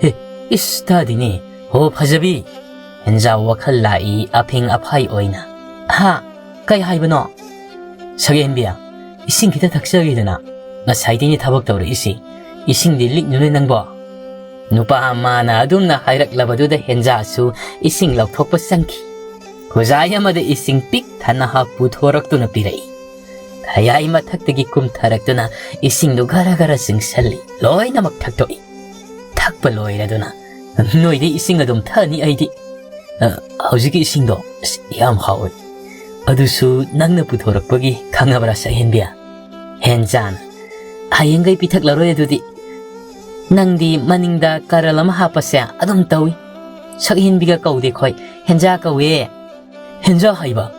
ꯍꯦ, ꯏꯁ, ꯇꯥꯗꯤꯅꯦ꯫ ꯍꯣ, ꯐꯖꯕꯤ!" ꯍꯦꯟꯖꯥꯎ ꯋꯥꯈꯜ ꯂꯥꯛꯏ ꯑꯐꯤꯡ ꯑꯐꯥꯏ ꯑꯣꯏꯅ꯫ "ꯍꯥ? ꯀꯩ ꯍꯥꯏꯕꯅꯣ?" "ꯁꯛꯍꯦꯟꯕꯤ, ꯏꯁꯤꯡ ꯈꯤꯇ ꯊꯛꯆꯒꯦꯗꯅ꯫ ꯉꯁꯥꯏꯗꯩꯅꯦ ꯊꯕꯛ ꯇꯧꯔꯛꯏꯁꯤ꯫ ꯏꯁꯤꯡꯗꯤ ꯂꯤꯛꯅꯨꯅꯦ ꯅꯪꯕꯣ?" ꯅꯨꯄꯥ ꯑꯃꯅ ꯑꯗꯨꯝꯅ ꯍꯥꯏꯔꯛꯂꯕꯗꯨꯗ ꯍꯦꯟꯖꯥꯁꯨ ꯏꯁꯤꯡ ꯂꯧꯊꯣꯛꯄ ꯆꯪꯈꯤ꯫ ꯈꯨꯖꯥꯏ ꯑꯃꯗ ꯏꯁꯤꯡ ꯄꯤꯛ ꯊꯟꯅ ꯍꯥꯞ ꯄꯨꯊꯣꯔꯛꯇꯨꯅ ꯄꯤꯔꯛꯏ꯫ ꯈꯌꯥꯏ ꯃꯊꯛꯇꯒꯤ ꯀꯨꯝꯊꯔꯛꯇꯨꯅ ꯏꯁꯤꯡꯗꯨ ꯈꯔ ꯈꯔ ꯆꯤꯡꯁꯜꯂꯤ꯫ ꯂꯣꯏꯅꯃꯛ ꯊꯛꯇꯣꯛꯏ꯫ ꯊꯛꯄ ꯂꯣꯏꯔꯗꯨꯅ, "ꯅꯣꯏꯗꯤ ꯏꯁꯤꯡ ꯑꯗꯨꯝ ꯊꯛꯑꯅꯤ ꯑꯩꯗꯤ꯫ ꯑ, ꯍꯧꯖꯤꯛꯀꯤ ꯏꯁꯤꯡꯗꯣ ꯑꯁ ꯌꯥꯝ ꯍꯥꯎꯏ꯫ ꯑꯗꯨꯁꯨ ꯅꯪꯅ ꯄꯨꯊꯣꯔꯛꯄꯒꯤ, ꯈꯪꯉꯕ꯭ꯔꯥ ꯁꯛꯍꯦꯟꯕꯤ?" ꯍꯦꯟꯖꯥꯅ, "ꯍꯌꯦꯡꯈꯩ ꯄꯤꯊꯛꯂꯔꯣꯏ ꯑꯗꯨꯗꯤ꯫ ꯅꯪꯗꯤ ꯃꯅꯤꯡꯗ ꯀꯔꯜ ꯑꯃ ꯍꯥꯞꯄꯁꯦ ꯑꯗꯨꯝ ꯇꯧꯏ꯫ ꯁꯛꯍꯦꯟꯕꯤꯒ ꯀꯧꯗꯦ ꯑꯩꯈꯣꯏ, ꯍꯦꯟꯖꯥ ꯀꯧꯋꯦ꯫" "ꯍꯦꯟꯖꯥ ꯍꯥꯏꯕ?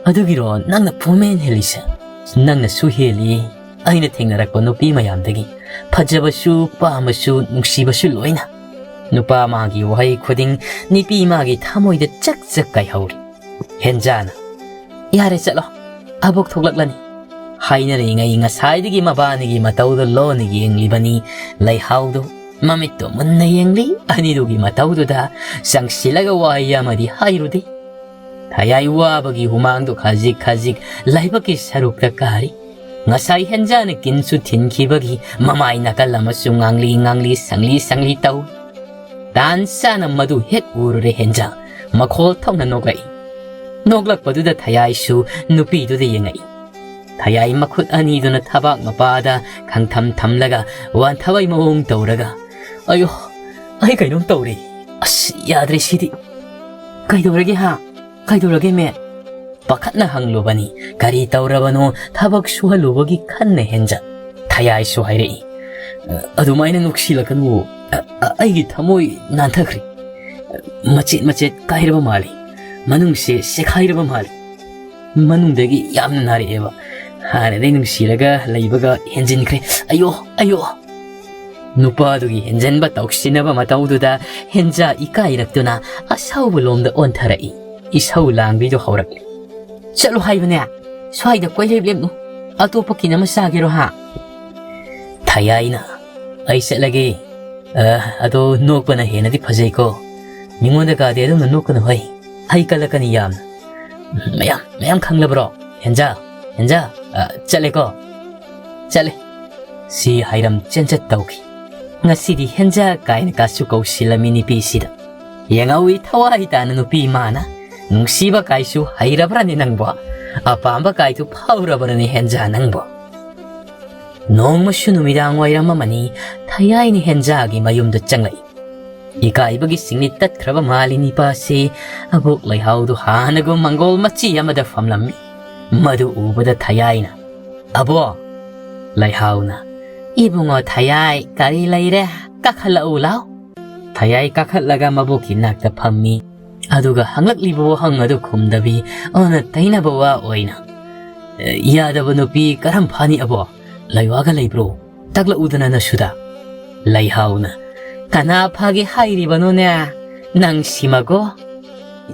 ꯑꯗꯨꯒꯤꯔꯣ ꯅꯪꯅ ꯐꯣꯔꯃꯦꯟ ꯍꯦꯜꯂꯤꯁꯦ?" "ꯅꯪꯅꯁꯨ ꯍꯦꯜꯂꯤ꯫ ꯑꯩꯅ ꯊꯦꯡꯅꯔꯛꯄ ꯅꯨꯄꯤ ꯃꯌꯥꯝꯗꯒꯤ꯫ ꯐꯖꯕꯁꯨ, ꯄꯥꯝꯕꯁꯨ, ꯅꯨꯡꯁꯤꯕꯁꯨ ꯂꯣꯏꯅ꯫" ꯅꯨꯄꯥ ꯃꯥꯒꯤ ꯋꯥꯍꯩ ꯈꯨꯗꯤꯡ ꯅꯨꯄꯤ ꯃꯥꯒꯤ ꯊꯃꯣꯏꯗ ꯆꯛ ꯆꯛ ꯀꯥꯏꯍꯧꯔꯤ꯫ ꯍꯦꯟꯖꯥꯅ, "ꯌꯥꯔꯦ, ꯆꯠꯂꯣ꯫ ꯑꯕꯣꯛ ꯊꯣꯛꯂꯛꯂꯅꯤ꯫" ꯍꯥꯏꯅꯔꯤꯉꯩ ꯉꯁꯥꯏꯗꯒꯤ ꯃꯕꯥꯅꯤꯒꯤ ꯃꯇꯧꯗꯣ ꯂꯣꯟꯅ ꯌꯦꯡꯂꯤꯕꯅꯤ ꯂꯩꯍꯥꯎꯗꯣ꯫ ꯃꯃꯤꯠꯇꯣ ꯃꯨꯟꯅ ꯌꯦꯡꯂꯤ꯫ ꯑꯅꯤꯗꯨꯒꯤ ꯃꯇꯧꯗꯨꯗ ꯆꯪꯁꯤꯜꯂꯒ ꯋꯥꯍꯩ ꯑꯃꯗꯤ ꯍꯥꯏꯔꯨꯗꯦ꯫ ꯊꯌꯥꯏ ꯋꯥꯕꯒꯤ ꯍꯨꯃꯥꯡꯗꯣ ꯈꯖꯤꯛ ꯈꯖꯤꯛ ꯂꯥꯏꯕꯛꯀꯤ ꯁꯔꯨꯛꯇ ꯀꯥꯔꯤ꯫ ꯉꯁꯥꯏ ꯍꯦꯟꯖꯥꯅ ꯀꯤꯟꯁꯨ ꯊꯤꯟꯈꯤꯕꯒꯤ ꯃꯃꯥꯏ ꯅꯥꯀꯜ ꯑꯃꯁꯨ ꯉꯥꯡꯂꯤ ꯉꯥꯡꯂꯤ, ꯁꯪꯂꯤ ꯁꯪꯂꯤ ꯇꯧ꯫ ꯇꯥꯟ ꯆꯥꯅ ꯃꯗꯨ ꯍꯦꯛ ꯎꯔꯨꯔꯦ ꯍꯦꯟꯖꯥ꯫ ꯃꯈꯣꯜ ꯊꯣꯛꯅ ꯅꯣꯛꯂꯛꯏ꯫ ꯅꯣꯛꯂꯛꯄꯗꯨꯗ ꯊꯌꯥꯏꯁꯨ ꯅꯨꯄꯤꯗꯨꯗ ꯌꯦꯡꯉꯛꯏ꯫ ꯊꯌꯥꯏ ꯃꯈꯨꯠ ꯑꯅꯤꯗꯨꯅ ꯊꯕꯥꯛ ꯃꯄꯥꯗ ꯈꯪꯊꯝ ꯊꯝꯂꯒ ꯋꯥꯟꯊꯕꯩ ꯃꯑꯣꯡ ꯇꯧꯔꯒ, "ꯑꯌꯣ, ꯑꯩ ꯀꯩꯅꯣꯝ ꯇꯧꯔꯦ꯫ ꯑꯁ, ꯌꯥꯗ꯭ꯔꯦ ꯁꯤꯗꯤ꯫ ꯀꯩꯗꯧꯔꯒꯦ ꯍꯥ? ꯀꯩꯗꯧꯔꯒꯦ ꯃꯦ?" ꯄꯥꯈꯠꯅ ꯍꯪꯂꯨꯕꯅꯤ꯫ ꯀꯔꯤ ꯇꯧꯔꯕꯅꯣ? ꯊꯕꯛ ꯁꯨꯍꯜꯂꯨꯕꯒꯤ ꯈꯟꯅ ꯍꯦꯟꯖ꯫ ꯊꯌꯥꯏꯁꯨ ꯍꯥꯏꯔꯛꯏ, "ꯑꯗꯨꯃꯥꯏꯅ ꯅꯨꯡꯁꯤꯜꯂꯛꯀꯅꯨ꯫ ꯑ-, ꯑ-, ꯑꯩꯒꯤ ꯊꯃꯣꯏ ꯅꯥꯟꯊꯈ꯭ꯔꯦ꯫ ꯃꯆꯦꯠ ꯃꯆꯦꯠ ꯀꯥꯏꯔꯕ ꯃꯥꯜꯂꯤ꯫ ꯃꯅꯨꯡꯁꯦ ꯁꯦꯈꯥꯏꯔꯕ ꯃꯥꯜꯂꯤ꯫ ꯃꯅꯨꯡꯗꯒꯤ ꯌꯥꯝꯅ ꯅꯥꯔꯛꯑꯦꯕ꯫ ꯍꯥꯟꯅꯗꯩ ꯅꯨꯡꯁꯤꯔꯒ ꯂꯩꯕꯒ ꯍꯦꯟꯖꯤꯟꯈ꯭ꯔꯦ꯫ ꯑꯌꯣ, ꯑꯌꯣ!" ꯅꯨꯄꯥꯗꯨꯒꯤ ꯍꯦꯟꯖꯟꯕ ꯇꯧꯁꯤꯟꯅꯕ ꯃꯇꯧꯗꯨꯗ ꯍꯦꯟꯖꯥ ꯏꯀꯥꯏꯔꯛꯇꯨꯅ ꯑꯁꯥꯎꯕ ꯂꯣꯝꯗ ꯑꯣꯟꯊꯔꯛꯏ꯫ ꯏꯁꯧ ꯂꯥꯡꯕꯤꯗꯨ ꯍꯧꯔꯛꯂꯤ꯫ "ꯆꯠꯂꯣ ꯍꯥꯏꯕꯅꯦ, ꯁ꯭ꯋꯥꯏꯗ ꯀꯣꯏꯂꯦꯞ ꯂꯦꯞꯅꯨ꯫ ꯑꯇꯣꯞꯄ ꯀꯤꯟ ꯑꯃ ꯆꯥꯒꯦꯔꯣ ꯍꯥ?" ꯊꯌꯥꯏꯅ, "ꯑꯩ ꯆꯠꯂꯒꯦ꯫ ꯑ, ꯑꯗꯣ ꯅꯣꯛꯄꯅ ꯍꯦꯟꯅꯗꯤ ꯐꯖꯩꯀꯣ꯫ ꯃꯤꯉꯣꯟꯗ ꯀꯥꯗꯤ ꯑꯗꯨꯝꯅ ꯅꯣꯛꯀꯅꯨ ꯍꯩ꯫ ꯍꯩ ꯀꯜꯂꯛꯀꯅꯤ ꯌꯥꯝꯅ꯫ ꯃꯌꯥꯝ, ꯃꯌꯥꯝ ꯈꯪꯂꯕ꯭ꯔꯣ? ꯍꯦꯟꯖꯥ, ꯍꯦꯟꯖꯥ, ꯑ, ꯆꯠꯂꯦꯀꯣ꯫ ꯆꯠꯂꯦ꯫" ꯁꯤ ꯍꯥꯏꯔꯝ ꯆꯦꯟꯆꯠ ꯇꯧꯈꯤ꯫ "ꯉꯁꯤꯗꯤ ꯍꯦꯟꯖꯥ ꯀꯥꯏꯅ ꯀꯥꯁꯨ ꯀꯧꯁꯤꯜꯂꯝꯃꯤ ꯅꯨꯄꯤꯁꯤꯗ꯫ ꯌꯦꯡꯍꯧꯏ ꯊꯋꯥꯏ ꯇꯥꯅ ꯅꯨꯄꯤ ꯃꯥꯅ꯫ ꯅꯨꯡꯁꯤꯕ ꯀꯥꯏꯁꯨ ꯍꯩꯔꯕ꯭ꯔꯅꯤ ꯅꯪꯕꯣ? ꯑꯄꯥꯝꯕ ꯀꯥꯏꯗꯨ ꯐꯥꯎꯔꯕ꯭ꯔꯅꯤ ꯍꯦꯟꯖꯥ ꯅꯪꯕꯣ?" ꯅꯣꯡꯃꯁꯨ ꯅꯨꯃꯤꯗꯥꯡ ꯋꯥꯏꯔꯝ ꯑꯃꯅꯤ꯫ ꯊꯌꯥꯏꯅ ꯍꯦꯟꯖꯥꯒꯤ ꯃꯌꯨꯝꯗ ꯆꯪꯂꯛꯏ꯫ ꯏꯀꯥꯏꯕꯒꯤ ꯁꯤꯡꯂꯤ ꯇꯠꯈ꯭ꯔꯕ ꯃꯥꯜꯂꯤ ꯅꯤꯄꯥꯁꯤ꯫ ꯑꯕꯣꯛ ꯂꯩꯍꯥꯎꯗꯨ ꯍꯥꯟꯅꯒꯨꯝ ꯃꯪꯒꯣꯜ ꯃꯆꯤ ꯑꯃꯗ ꯐꯝꯂꯝꯃꯤ꯫ ꯃꯗꯨ ꯎꯕꯗ ꯊꯌꯥꯏꯅ, "ꯑꯕꯣꯛ!" ꯂꯩꯍꯥꯎꯅ, "ꯏꯕꯨꯡꯉꯣ ꯊꯌꯥꯏ, ꯀꯔꯤ ꯂꯩꯔꯦ? ꯀꯥꯈꯠꯂꯛꯎ ꯂꯥꯎ꯫" ꯊꯌꯥꯏ ꯀꯥꯈꯠꯂꯒ ꯃꯕꯣꯛꯀꯤ ꯅꯥꯛꯇ ꯐꯝꯃꯤ꯫ ꯑꯗꯨꯒ ꯍꯪꯂꯛꯂꯤꯕ ꯋꯥꯍꯪ ꯑꯗꯨ ꯈꯨꯝꯗꯕꯤ, ꯑꯣꯟꯅ ꯇꯩꯅꯕ ꯋꯥ ꯑꯣꯏꯅ, "ꯑꯦ, ꯌꯥꯗꯕ ꯅꯨꯄꯤ ꯀꯔꯝ ꯐꯥꯅꯤ ꯑꯕꯣ? ꯂꯩꯋꯥꯒ ꯂꯩꯕ꯭ꯔꯣ? ꯇꯥꯛꯂꯛꯎꯗꯅ ꯅꯁꯨꯗ꯫" ꯂꯩꯍꯥꯎꯅ, "ꯀꯅꯥ ꯐꯥꯒꯦ ꯍꯥꯏꯔꯤꯕꯅꯣꯅꯦ? ꯅꯪ ꯁꯤꯃꯒꯣ?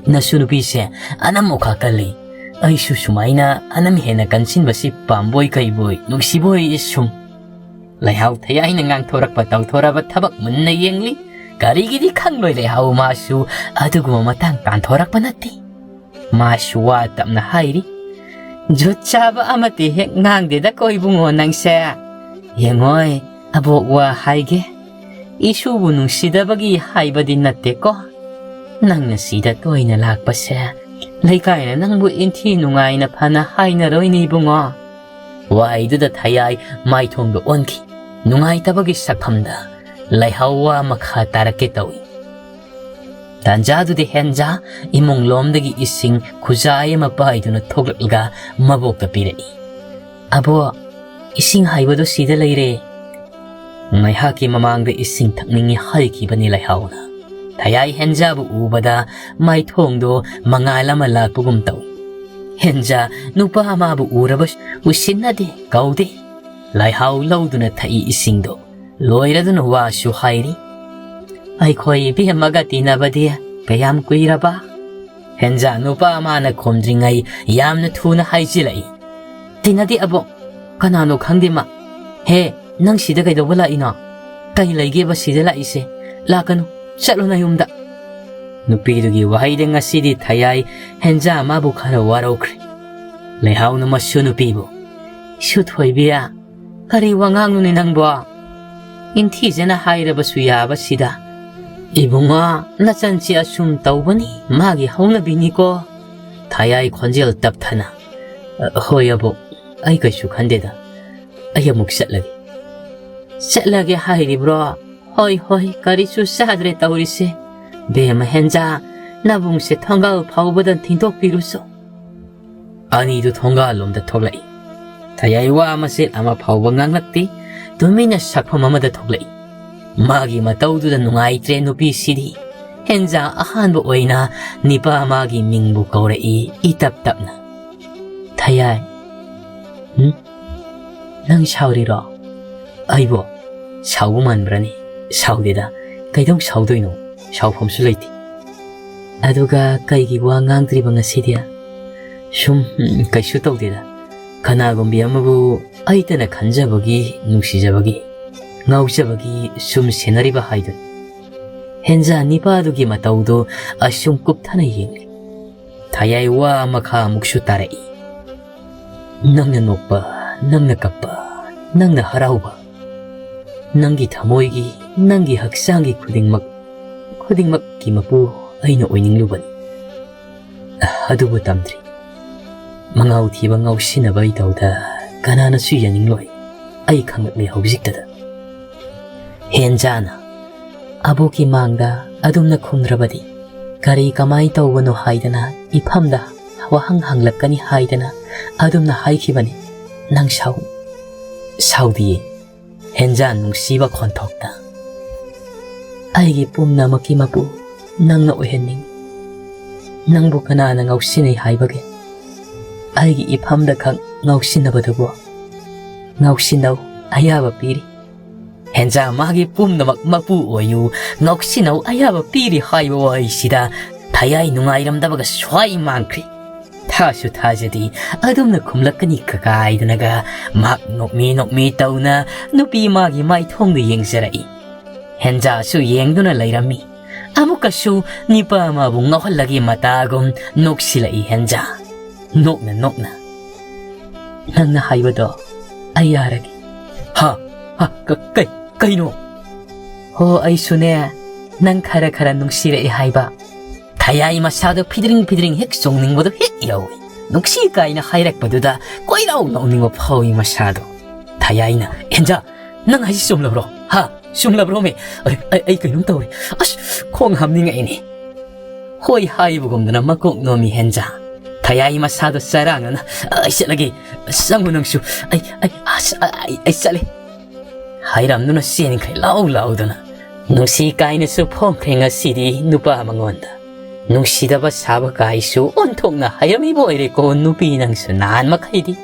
ꯅꯁꯨ ꯅꯨꯄꯤꯁꯦ ꯑꯅꯝ ꯑꯣꯈꯥ ꯀꯜꯂꯤ꯫ ꯑꯩꯁꯨ ꯁꯨꯃꯥꯏꯅ ꯑꯅꯝ ꯍꯦꯟꯅ ꯀꯟꯁꯤꯟꯕꯁꯤ ꯄꯥꯝꯕꯣꯏ ꯀꯩꯕꯣꯏ, ꯅꯨꯡꯁꯤꯕꯣꯏ ꯁꯨꯝ꯫" ꯂꯩꯍꯥꯎ ꯊꯌꯥꯏꯅ ꯉꯥꯡꯊꯣꯔꯛꯄ ꯇꯧꯊꯣꯔꯕ ꯊꯕꯛ ꯃꯨꯟꯅ ꯌꯦꯡꯂꯤ꯫ ꯀꯔꯤꯒꯤꯗꯤ ꯈꯪꯂꯣꯏ ꯂꯩꯍꯥꯎ ꯃꯥꯁꯨ ꯑꯗꯨꯒꯨꯝꯕ ꯃꯇꯥꯡ ꯇꯥꯟꯊꯣꯔꯛꯄ ꯅꯠꯇꯦ꯫ ꯃꯥꯁꯨ ꯋꯥ ꯇꯞꯅ ꯍꯥꯏꯔꯤ, "ꯖꯨꯠ ꯆꯥꯕ ꯑꯃꯠꯇ ꯍꯦꯛ ꯉꯥꯡꯗꯦꯗꯀꯣ ꯏꯕꯨꯡꯉꯣ ꯅꯪꯁꯦ꯫ ꯌꯦꯡꯉꯣꯏ, ꯑꯕꯣꯛ ꯋꯥ ꯍꯥꯏꯒꯦ꯫ ꯏꯁꯨꯕꯨ ꯅꯨꯡꯁꯤꯗꯕꯒꯤ ꯍꯥꯏꯕꯗꯤ ꯅꯠꯇꯦꯀꯣ꯫ ꯅꯪꯅ ꯁꯤꯗ ꯇꯣꯏꯅ ꯂꯥꯛꯄꯁꯦ ꯂꯩꯀꯥꯏꯅ ꯅꯪꯕꯨ ꯏꯟꯊꯤ ꯅꯨꯡꯉꯥꯏꯅ ꯐꯅ ꯍꯥꯏꯅꯔꯣꯏꯅꯦ ꯏꯕꯨꯡꯉꯣ꯫ ꯋꯥꯍꯩꯗꯨꯗ ꯊꯌꯥꯏ ꯃꯥꯏꯊꯣꯡꯗ ꯑꯣꯟꯈꯤ꯫ ꯅꯨꯡꯉꯥꯏꯇꯕꯒꯤ ꯁꯛꯐꯝꯗ ꯂꯩꯍꯥꯎ ꯋꯥ ꯃꯈꯥ ꯇꯥꯔꯛꯀꯦ ꯇꯧꯏ꯫ ꯇꯥꯟꯖꯥꯗꯨꯗ ꯍꯦꯟꯖꯥ ꯏꯃꯨꯡ ꯂꯣꯝꯗꯒꯤ ꯏꯁꯤꯡ ꯈꯨꯖꯥꯏ ꯑꯃ ꯄꯥꯏꯗꯨꯅ ꯊꯣꯛꯂꯛꯂꯒ ꯃꯕꯣꯛꯇ ꯄꯤꯔꯛꯏ꯫ "ꯑꯕꯣ, ꯏꯁꯤꯡ ꯍꯥꯏꯕꯗꯣ ꯁꯤꯗ ꯂꯩꯔꯦ"꯫ ꯉꯥꯏꯍꯥꯛꯀꯤ ꯃꯃꯥꯡꯗ ꯏꯁꯤꯡ ꯊꯛꯅꯤꯡꯉꯤ ꯍꯥꯏꯈꯤꯕꯅꯤ ꯂꯩꯍꯥꯎꯅ꯫ ꯊꯌꯥꯏ ꯍꯦꯟꯖꯥꯕꯨ ꯎꯕꯗ ꯃꯥꯏꯊꯣꯡꯗꯣ ꯃꯉꯥꯜ ꯑꯃ ꯂꯥꯛꯄꯒꯨꯝ ꯇꯧꯏ꯫ ꯍꯦꯟꯖꯥ ꯅꯨꯄꯥ ꯑꯃꯕꯨ ꯎꯔꯕꯁꯨ ꯎꯁꯤꯟꯅꯗꯦ, ꯀꯧꯗꯦ꯫ ꯂꯩꯍꯥꯎ ꯂꯧꯗꯨꯅ ꯊꯛꯏ ꯏꯁꯤꯡꯗꯣ꯫ ꯂꯣꯏꯔꯗꯨꯅ ꯋꯥꯁꯨ ꯍꯥꯏꯔꯤ꯫ "ꯑꯩꯈꯣꯏ ꯏꯕꯦꯝꯃꯒ ꯇꯤꯟꯅꯕꯗꯤ ꯀꯌꯥꯝ ꯀꯨꯏꯔꯕ?" ꯍꯦꯟꯖꯥ ꯅꯨꯄꯥ ꯑꯃꯅ ꯈꯣꯝꯗ꯭ꯔꯤꯉꯩ ꯌꯥꯝꯅ ꯊꯨꯅ ꯍꯥꯏꯖꯤꯜꯂꯛꯏ꯫ "ꯇꯤꯟꯅꯗꯦ ꯑꯕꯣꯛ꯫ ꯀꯅꯥꯅꯣ ꯈꯪꯗꯦ ꯃꯥ꯫ ꯍꯦ, ꯅꯪ ꯁꯤꯗ ꯀꯩꯗꯧꯕ ꯂꯥꯛꯏꯅꯣ? ꯀꯩ ꯂꯩꯒꯦꯕ ꯁꯤꯗ ꯂꯥꯛꯏꯁꯦ? ꯂꯥꯛꯀꯅꯨ, ꯆꯠꯂꯣ ꯅꯌꯨꯝꯗ"꯫ ꯅꯨꯄꯤꯗꯨꯒꯤ ꯋꯥꯍꯩꯗ ꯉꯁꯤꯗꯤ ꯊꯌꯥꯏ ꯍꯦꯟꯖꯥ ꯃꯥꯕꯨ ꯈꯔ ꯋꯥꯔꯧꯈ꯭ꯔꯦ꯫ ꯂꯩꯍꯥꯎꯅ ꯃꯁꯨ ꯅꯨꯄꯤꯕꯨ, "ꯏꯁꯨ ꯊꯣꯏꯕꯤ, ꯀꯔꯤ ꯋꯥꯉꯥꯡꯅꯣꯅꯦ ꯅꯪꯕꯣ? ꯏꯟꯊꯤꯖꯅ ꯍꯥꯏꯔꯕꯁꯨ ꯌꯥꯕꯁꯤꯗ꯫ ꯏꯕꯨꯡꯉꯣ, ꯅꯆꯟꯁꯤ ꯑꯁꯨꯝ ꯇꯧꯕꯅꯤ, ꯃꯥꯒꯤ ꯍꯧꯅꯕꯤꯅꯤꯀꯣ"꯫ ꯊꯌꯥꯏ ꯈꯣꯟꯖꯦꯜ ꯇꯞꯊꯅ, "ꯑ, ꯍꯣꯏ ꯑꯕꯣꯛ, ꯑꯩ ꯀꯩꯁꯨ ꯈꯟꯗꯦꯗ꯫ ꯑꯩ ꯑꯃꯨꯛ ꯆꯠꯂꯒꯦ"꯫ "ꯆꯠꯂꯒꯦ ꯍꯥꯏꯔꯤꯕ꯭ꯔꯣ? ꯍꯣꯏ, ꯍꯣꯏ, ꯀꯔꯤꯁꯨ ꯆꯥꯗ꯭ꯔꯦ ꯇꯧꯔꯤꯁꯦ꯫ ꯕꯦꯝꯃ ꯍꯦꯟꯖꯥ, ꯅꯕꯨꯡꯁꯦ ꯊꯣꯡꯒꯥꯜ ꯐꯥꯎꯕꯗ ꯊꯤꯟꯗꯣꯛꯄꯤꯔꯨꯆꯣ"꯫ ꯑꯅꯤꯗꯨ ꯊꯣꯡꯒꯥꯜꯂꯣꯝꯗ ꯊꯣꯛꯂꯛꯏ꯫ ꯊꯌꯥꯏ ꯋꯥ ꯃꯆꯦꯠ ꯑꯃ ꯐꯥꯎꯕ ꯉꯥꯡꯂꯛꯇꯦ, ꯇꯨꯃꯤꯟꯅ ꯁꯛꯐꯝ ꯑꯃꯗ ꯊꯣꯛꯂꯛꯏ꯫ ꯃꯥꯒꯤ ꯃꯇꯧꯗꯨꯗ ꯅꯨꯡꯉꯥꯏꯇ꯭ꯔꯦ ꯅꯨꯄꯤꯁꯤꯗꯤ꯫ ꯍꯦꯟꯖꯥ ꯑꯍꯥꯟꯕ ꯑꯣꯏꯅ ꯅꯤꯄꯥ ꯃꯥꯒꯤ ꯃꯤꯡꯕꯨ ꯀꯧꯔꯛꯏ ꯏꯇꯞ ꯇꯞꯅ꯫ "ꯊꯌꯥꯏ"꯫ "ꯍꯨꯝ? ꯅꯪ ꯁꯥꯎꯔꯤꯔꯣ?" "ꯑꯩꯕꯣ? ꯁꯥꯎꯕ ꯃꯥꯟꯕ꯭ꯔꯅꯤ? ꯁꯥꯎꯗꯦꯗ꯫ ꯀꯩꯗꯧ ꯁꯥꯎꯗꯣꯏꯅꯣ? ꯁꯥꯎꯐꯝꯁꯨ ꯂꯩꯇꯦ"꯫ "ꯑꯗꯨꯒ ꯀꯩꯒꯤ ꯋꯥ ꯉꯥꯡꯗ꯭ꯔꯤꯕ ꯉꯁꯤꯗꯤ?" "ꯁꯨꯝ, ꯎꯝ, ꯀꯩꯁꯨ ꯇꯧꯗꯦꯗ꯫ ꯀꯅꯥꯒꯨꯝꯕꯤ ꯑꯃꯕꯨ ꯑꯩꯇꯅ ꯈꯟꯖꯕꯒꯤ, ꯅꯨꯡꯁꯤꯖꯕꯒꯤ, ꯉꯥꯎꯖꯕꯒꯤ ꯁꯨꯝ ꯁꯦꯟꯅꯔꯤꯕ ꯍꯥꯏꯗꯨꯅꯤ"꯫ ꯍꯦꯟꯖꯥ ꯅꯤꯄꯥꯗꯨꯒꯤ ꯃꯇꯧꯗꯨ ꯑꯁꯨꯝ ꯀꯨꯞꯊꯅ ꯌꯦꯡꯂꯤ꯫ ꯊꯌꯥꯏ ꯋꯥ ꯃꯈꯥ ꯑꯃꯨꯛꯁꯨ ꯇꯥꯔꯛꯏ꯫ "ꯅꯪꯅ ꯅꯣꯛꯄ, ꯅꯪꯅ ꯀꯞꯄ, ꯅꯪꯅ ꯍꯔꯥꯎꯕ, ꯅꯪꯒꯤ ꯊꯃꯣꯏꯒꯤ, ꯅꯪꯒꯤ ꯍꯛꯆꯥꯡꯒꯤ ꯈꯨꯗꯤꯡꯃꯛ, ꯈꯨꯗꯤꯡꯃꯛꯀꯤ ꯃꯄꯨ ꯑꯩꯅ ꯑꯣꯏꯅꯤꯡꯂꯨꯕꯅꯤ"꯫ ꯑꯗꯨꯕꯨ ꯇꯝꯗ꯭ꯔꯤ꯫ ꯃꯉꯥꯎ ꯊꯤꯕ ꯉꯥꯎꯁꯤꯟꯅꯕ ꯑꯩ ꯇꯧꯗ ꯀꯅꯥꯅꯁꯨ ꯌꯦꯡꯅꯤꯡꯂꯣꯏ꯫ ꯑꯩ ꯈꯪꯂꯛꯂꯦ ꯍꯧꯖꯤꯛꯇꯗ꯫ ꯍꯦꯟꯖꯥꯅ ꯑꯕꯣꯛꯀꯤ ꯃꯥꯡꯗ ꯑꯗꯨꯝꯅ ꯈꯨꯝꯗ꯭ꯔꯕꯗꯤ ꯀꯔꯤ ꯀꯃꯥꯏ ꯇꯧꯕꯅꯣ ꯍꯥꯏꯗꯅ ꯏꯐꯝꯗ ꯋꯥꯍꯪ ꯍꯪꯂꯛꯀꯅꯤ ꯍꯥꯏꯗꯅ ꯑꯗꯨꯝꯅ ꯍꯥꯏꯈꯤꯕꯅꯤ꯫ ꯅꯪ ꯁꯥꯎ ꯁꯥꯎꯗꯤꯌꯦ꯫ ꯍꯦꯟꯖꯥ ꯅꯨꯡꯁꯤꯕ ꯈꯣꯟꯊꯣꯛꯇ, "ꯑꯩꯒꯤ ꯄꯨꯝꯅꯃꯛꯀꯤ ꯃꯄꯨ ꯅꯪꯅ ꯑꯣꯏꯍꯟꯅꯤꯡꯏ꯫ ꯅꯪꯕꯨ ꯀꯅꯥꯅ ꯉꯥꯎꯁꯤꯟꯅꯩ ꯍꯥꯏꯕꯒꯦ? ꯑꯩꯒꯤ ꯏꯐꯝꯗ ꯈꯛ ꯉꯥꯎꯁꯤꯟꯅꯕꯗꯨꯕꯨ ꯉꯥꯎꯁꯤꯟꯅꯧ, ꯑꯌꯥꯕ ꯄꯤꯔꯤ꯫" ꯍꯦꯟꯖꯥ ꯃꯥꯒꯤ ꯄꯨꯝꯅꯃꯛ ꯃꯄꯨ ꯑꯣꯏꯌꯨ, ꯉꯥꯎꯁꯤꯟꯅꯧ ꯑꯌꯥꯕ ꯄꯤꯔꯤ ꯍꯥꯏꯕ ꯋꯥꯍꯩꯁꯤꯗ ꯊꯌꯥꯏ ꯅꯨꯡꯉꯥꯏꯔꯝꯗꯕꯒ ꯁ꯭ꯋꯥꯏ ꯃꯥꯡꯈ꯭ꯔꯤ꯫ ꯊꯥꯁꯨ ꯊꯥꯖꯗꯦ ꯑꯗꯨꯝꯅ ꯈꯨꯝꯂꯛꯀꯅꯤ ꯀꯀꯥꯏꯗꯅꯒ ꯃꯍꯥꯛ ꯅꯣꯛꯃꯤ ꯅꯣꯛꯃꯤ ꯇꯧꯅ ꯅꯨꯄꯤ ꯃꯥꯒꯤ ꯃꯥꯏꯊꯣꯡꯗ ꯌꯦꯡꯖꯔꯛꯏ꯫ ꯍꯦꯟꯖꯥꯁꯨ ꯌꯦꯡꯗꯨꯅ ꯂꯩꯔꯝꯃꯤ꯫ ꯑꯃꯨꯛꯀꯁꯨ ꯅꯤꯄꯥ ꯑꯃꯕꯨ ꯉꯥꯎꯍꯜꯂꯒꯦ ꯃꯇꯥꯒꯨꯝ ꯅꯣꯛꯁꯤꯜꯂꯛꯏ ꯍꯦꯟꯖꯥ꯫ ꯅꯣꯛꯅ ꯅꯣꯛꯅ, "ꯅꯪꯅ ꯍꯥꯏꯕꯗꯣ ꯑꯩ ꯌꯥꯔꯒꯦ꯫" "ꯍꯥ? ꯍꯥ? ꯀ-, ꯀꯩ-, ꯀꯩꯅꯣ?" "ꯍꯣ, ꯑꯩꯁꯨꯅꯦ ꯅꯪ ꯈꯔ ꯈꯔ ꯅꯨꯡꯁꯤꯔꯛꯑꯦ ꯍꯥꯏꯕ꯫" ꯊꯌꯥꯏ ꯃꯁꯥꯗꯣ ꯐꯤꯗ꯭ꯔꯤꯡ ꯐꯤꯗ꯭ꯔꯤꯡ ꯍꯦꯛ ꯆꯣꯡꯅꯤꯡꯕꯗꯣ ꯍꯦꯛ ꯌꯥꯎꯏ꯫ "ꯅꯨꯡꯁꯤ" ꯀꯥꯏꯅ ꯍꯥꯏꯔꯛꯄꯗꯨꯗ ꯀꯣꯏꯂꯥꯎ ꯂꯥꯎꯅꯤꯡꯕ ꯐꯥꯎꯏ ꯃꯁꯥꯗꯣ꯫ ꯊꯌꯥꯏꯅ, "ꯍꯦꯟꯖꯥ, ꯅꯪ ꯍꯥꯏꯁꯤ ꯆꯨꯝꯂꯕ꯭ꯔꯣ? ꯍꯥ? ꯆꯨꯝꯂꯕ꯭ꯔꯣꯃꯦ? ꯑꯩ, ꯑꯩ, ꯑꯩ ꯀꯩꯅꯣꯝ ꯇꯧꯔꯦ꯫ ꯑꯁ, ꯈꯣꯡ ꯍꯥꯝꯅꯤꯡꯉꯛꯏꯅꯦ꯫" ꯍꯣꯏ ꯍꯥꯏꯕꯒꯨꯝꯗꯅ ꯃꯀꯣꯛ ꯅꯣꯝꯃꯤ ꯍꯦꯟꯖꯥ꯫ ꯊꯌꯥꯏ ꯃꯁꯥꯗꯣ ꯆꯔꯥꯡꯅꯅ, "ꯑꯩ ꯆꯠꯂꯒꯦ꯫ ꯆꯪꯉꯨ ꯅꯪꯁꯨ꯫ ꯑꯩ, ꯑꯩ, ꯑꯁ, ꯑꯩ, ꯑꯩ ꯆꯠꯂꯦ꯫" ꯍꯥꯏꯔꯝꯗꯨꯅ ꯆꯦꯟꯈ꯭ꯔꯦ ꯂꯥꯎ ꯂꯥꯎꯗꯨꯅ꯫ ꯅꯨꯡꯁꯤ ꯀꯥꯏꯅꯁꯨ ꯐꯣꯡꯈ꯭ꯔꯦ ꯉꯁꯤꯗꯤ ꯅꯨꯄꯥ ꯃꯉꯣꯟꯗ꯫ ꯅꯨꯡꯁꯤꯗꯕ ꯁꯥꯕ ꯀꯥꯏꯁꯨ ꯑꯣꯟꯊꯣꯛꯅ ꯍꯩꯔꯝꯃꯤꯕ ꯑꯣꯏꯔꯦꯀꯣ ꯅꯨꯄꯤ ꯅꯪꯁꯨ ꯅꯍꯥꯟ ꯃꯈꯩꯗꯤ꯫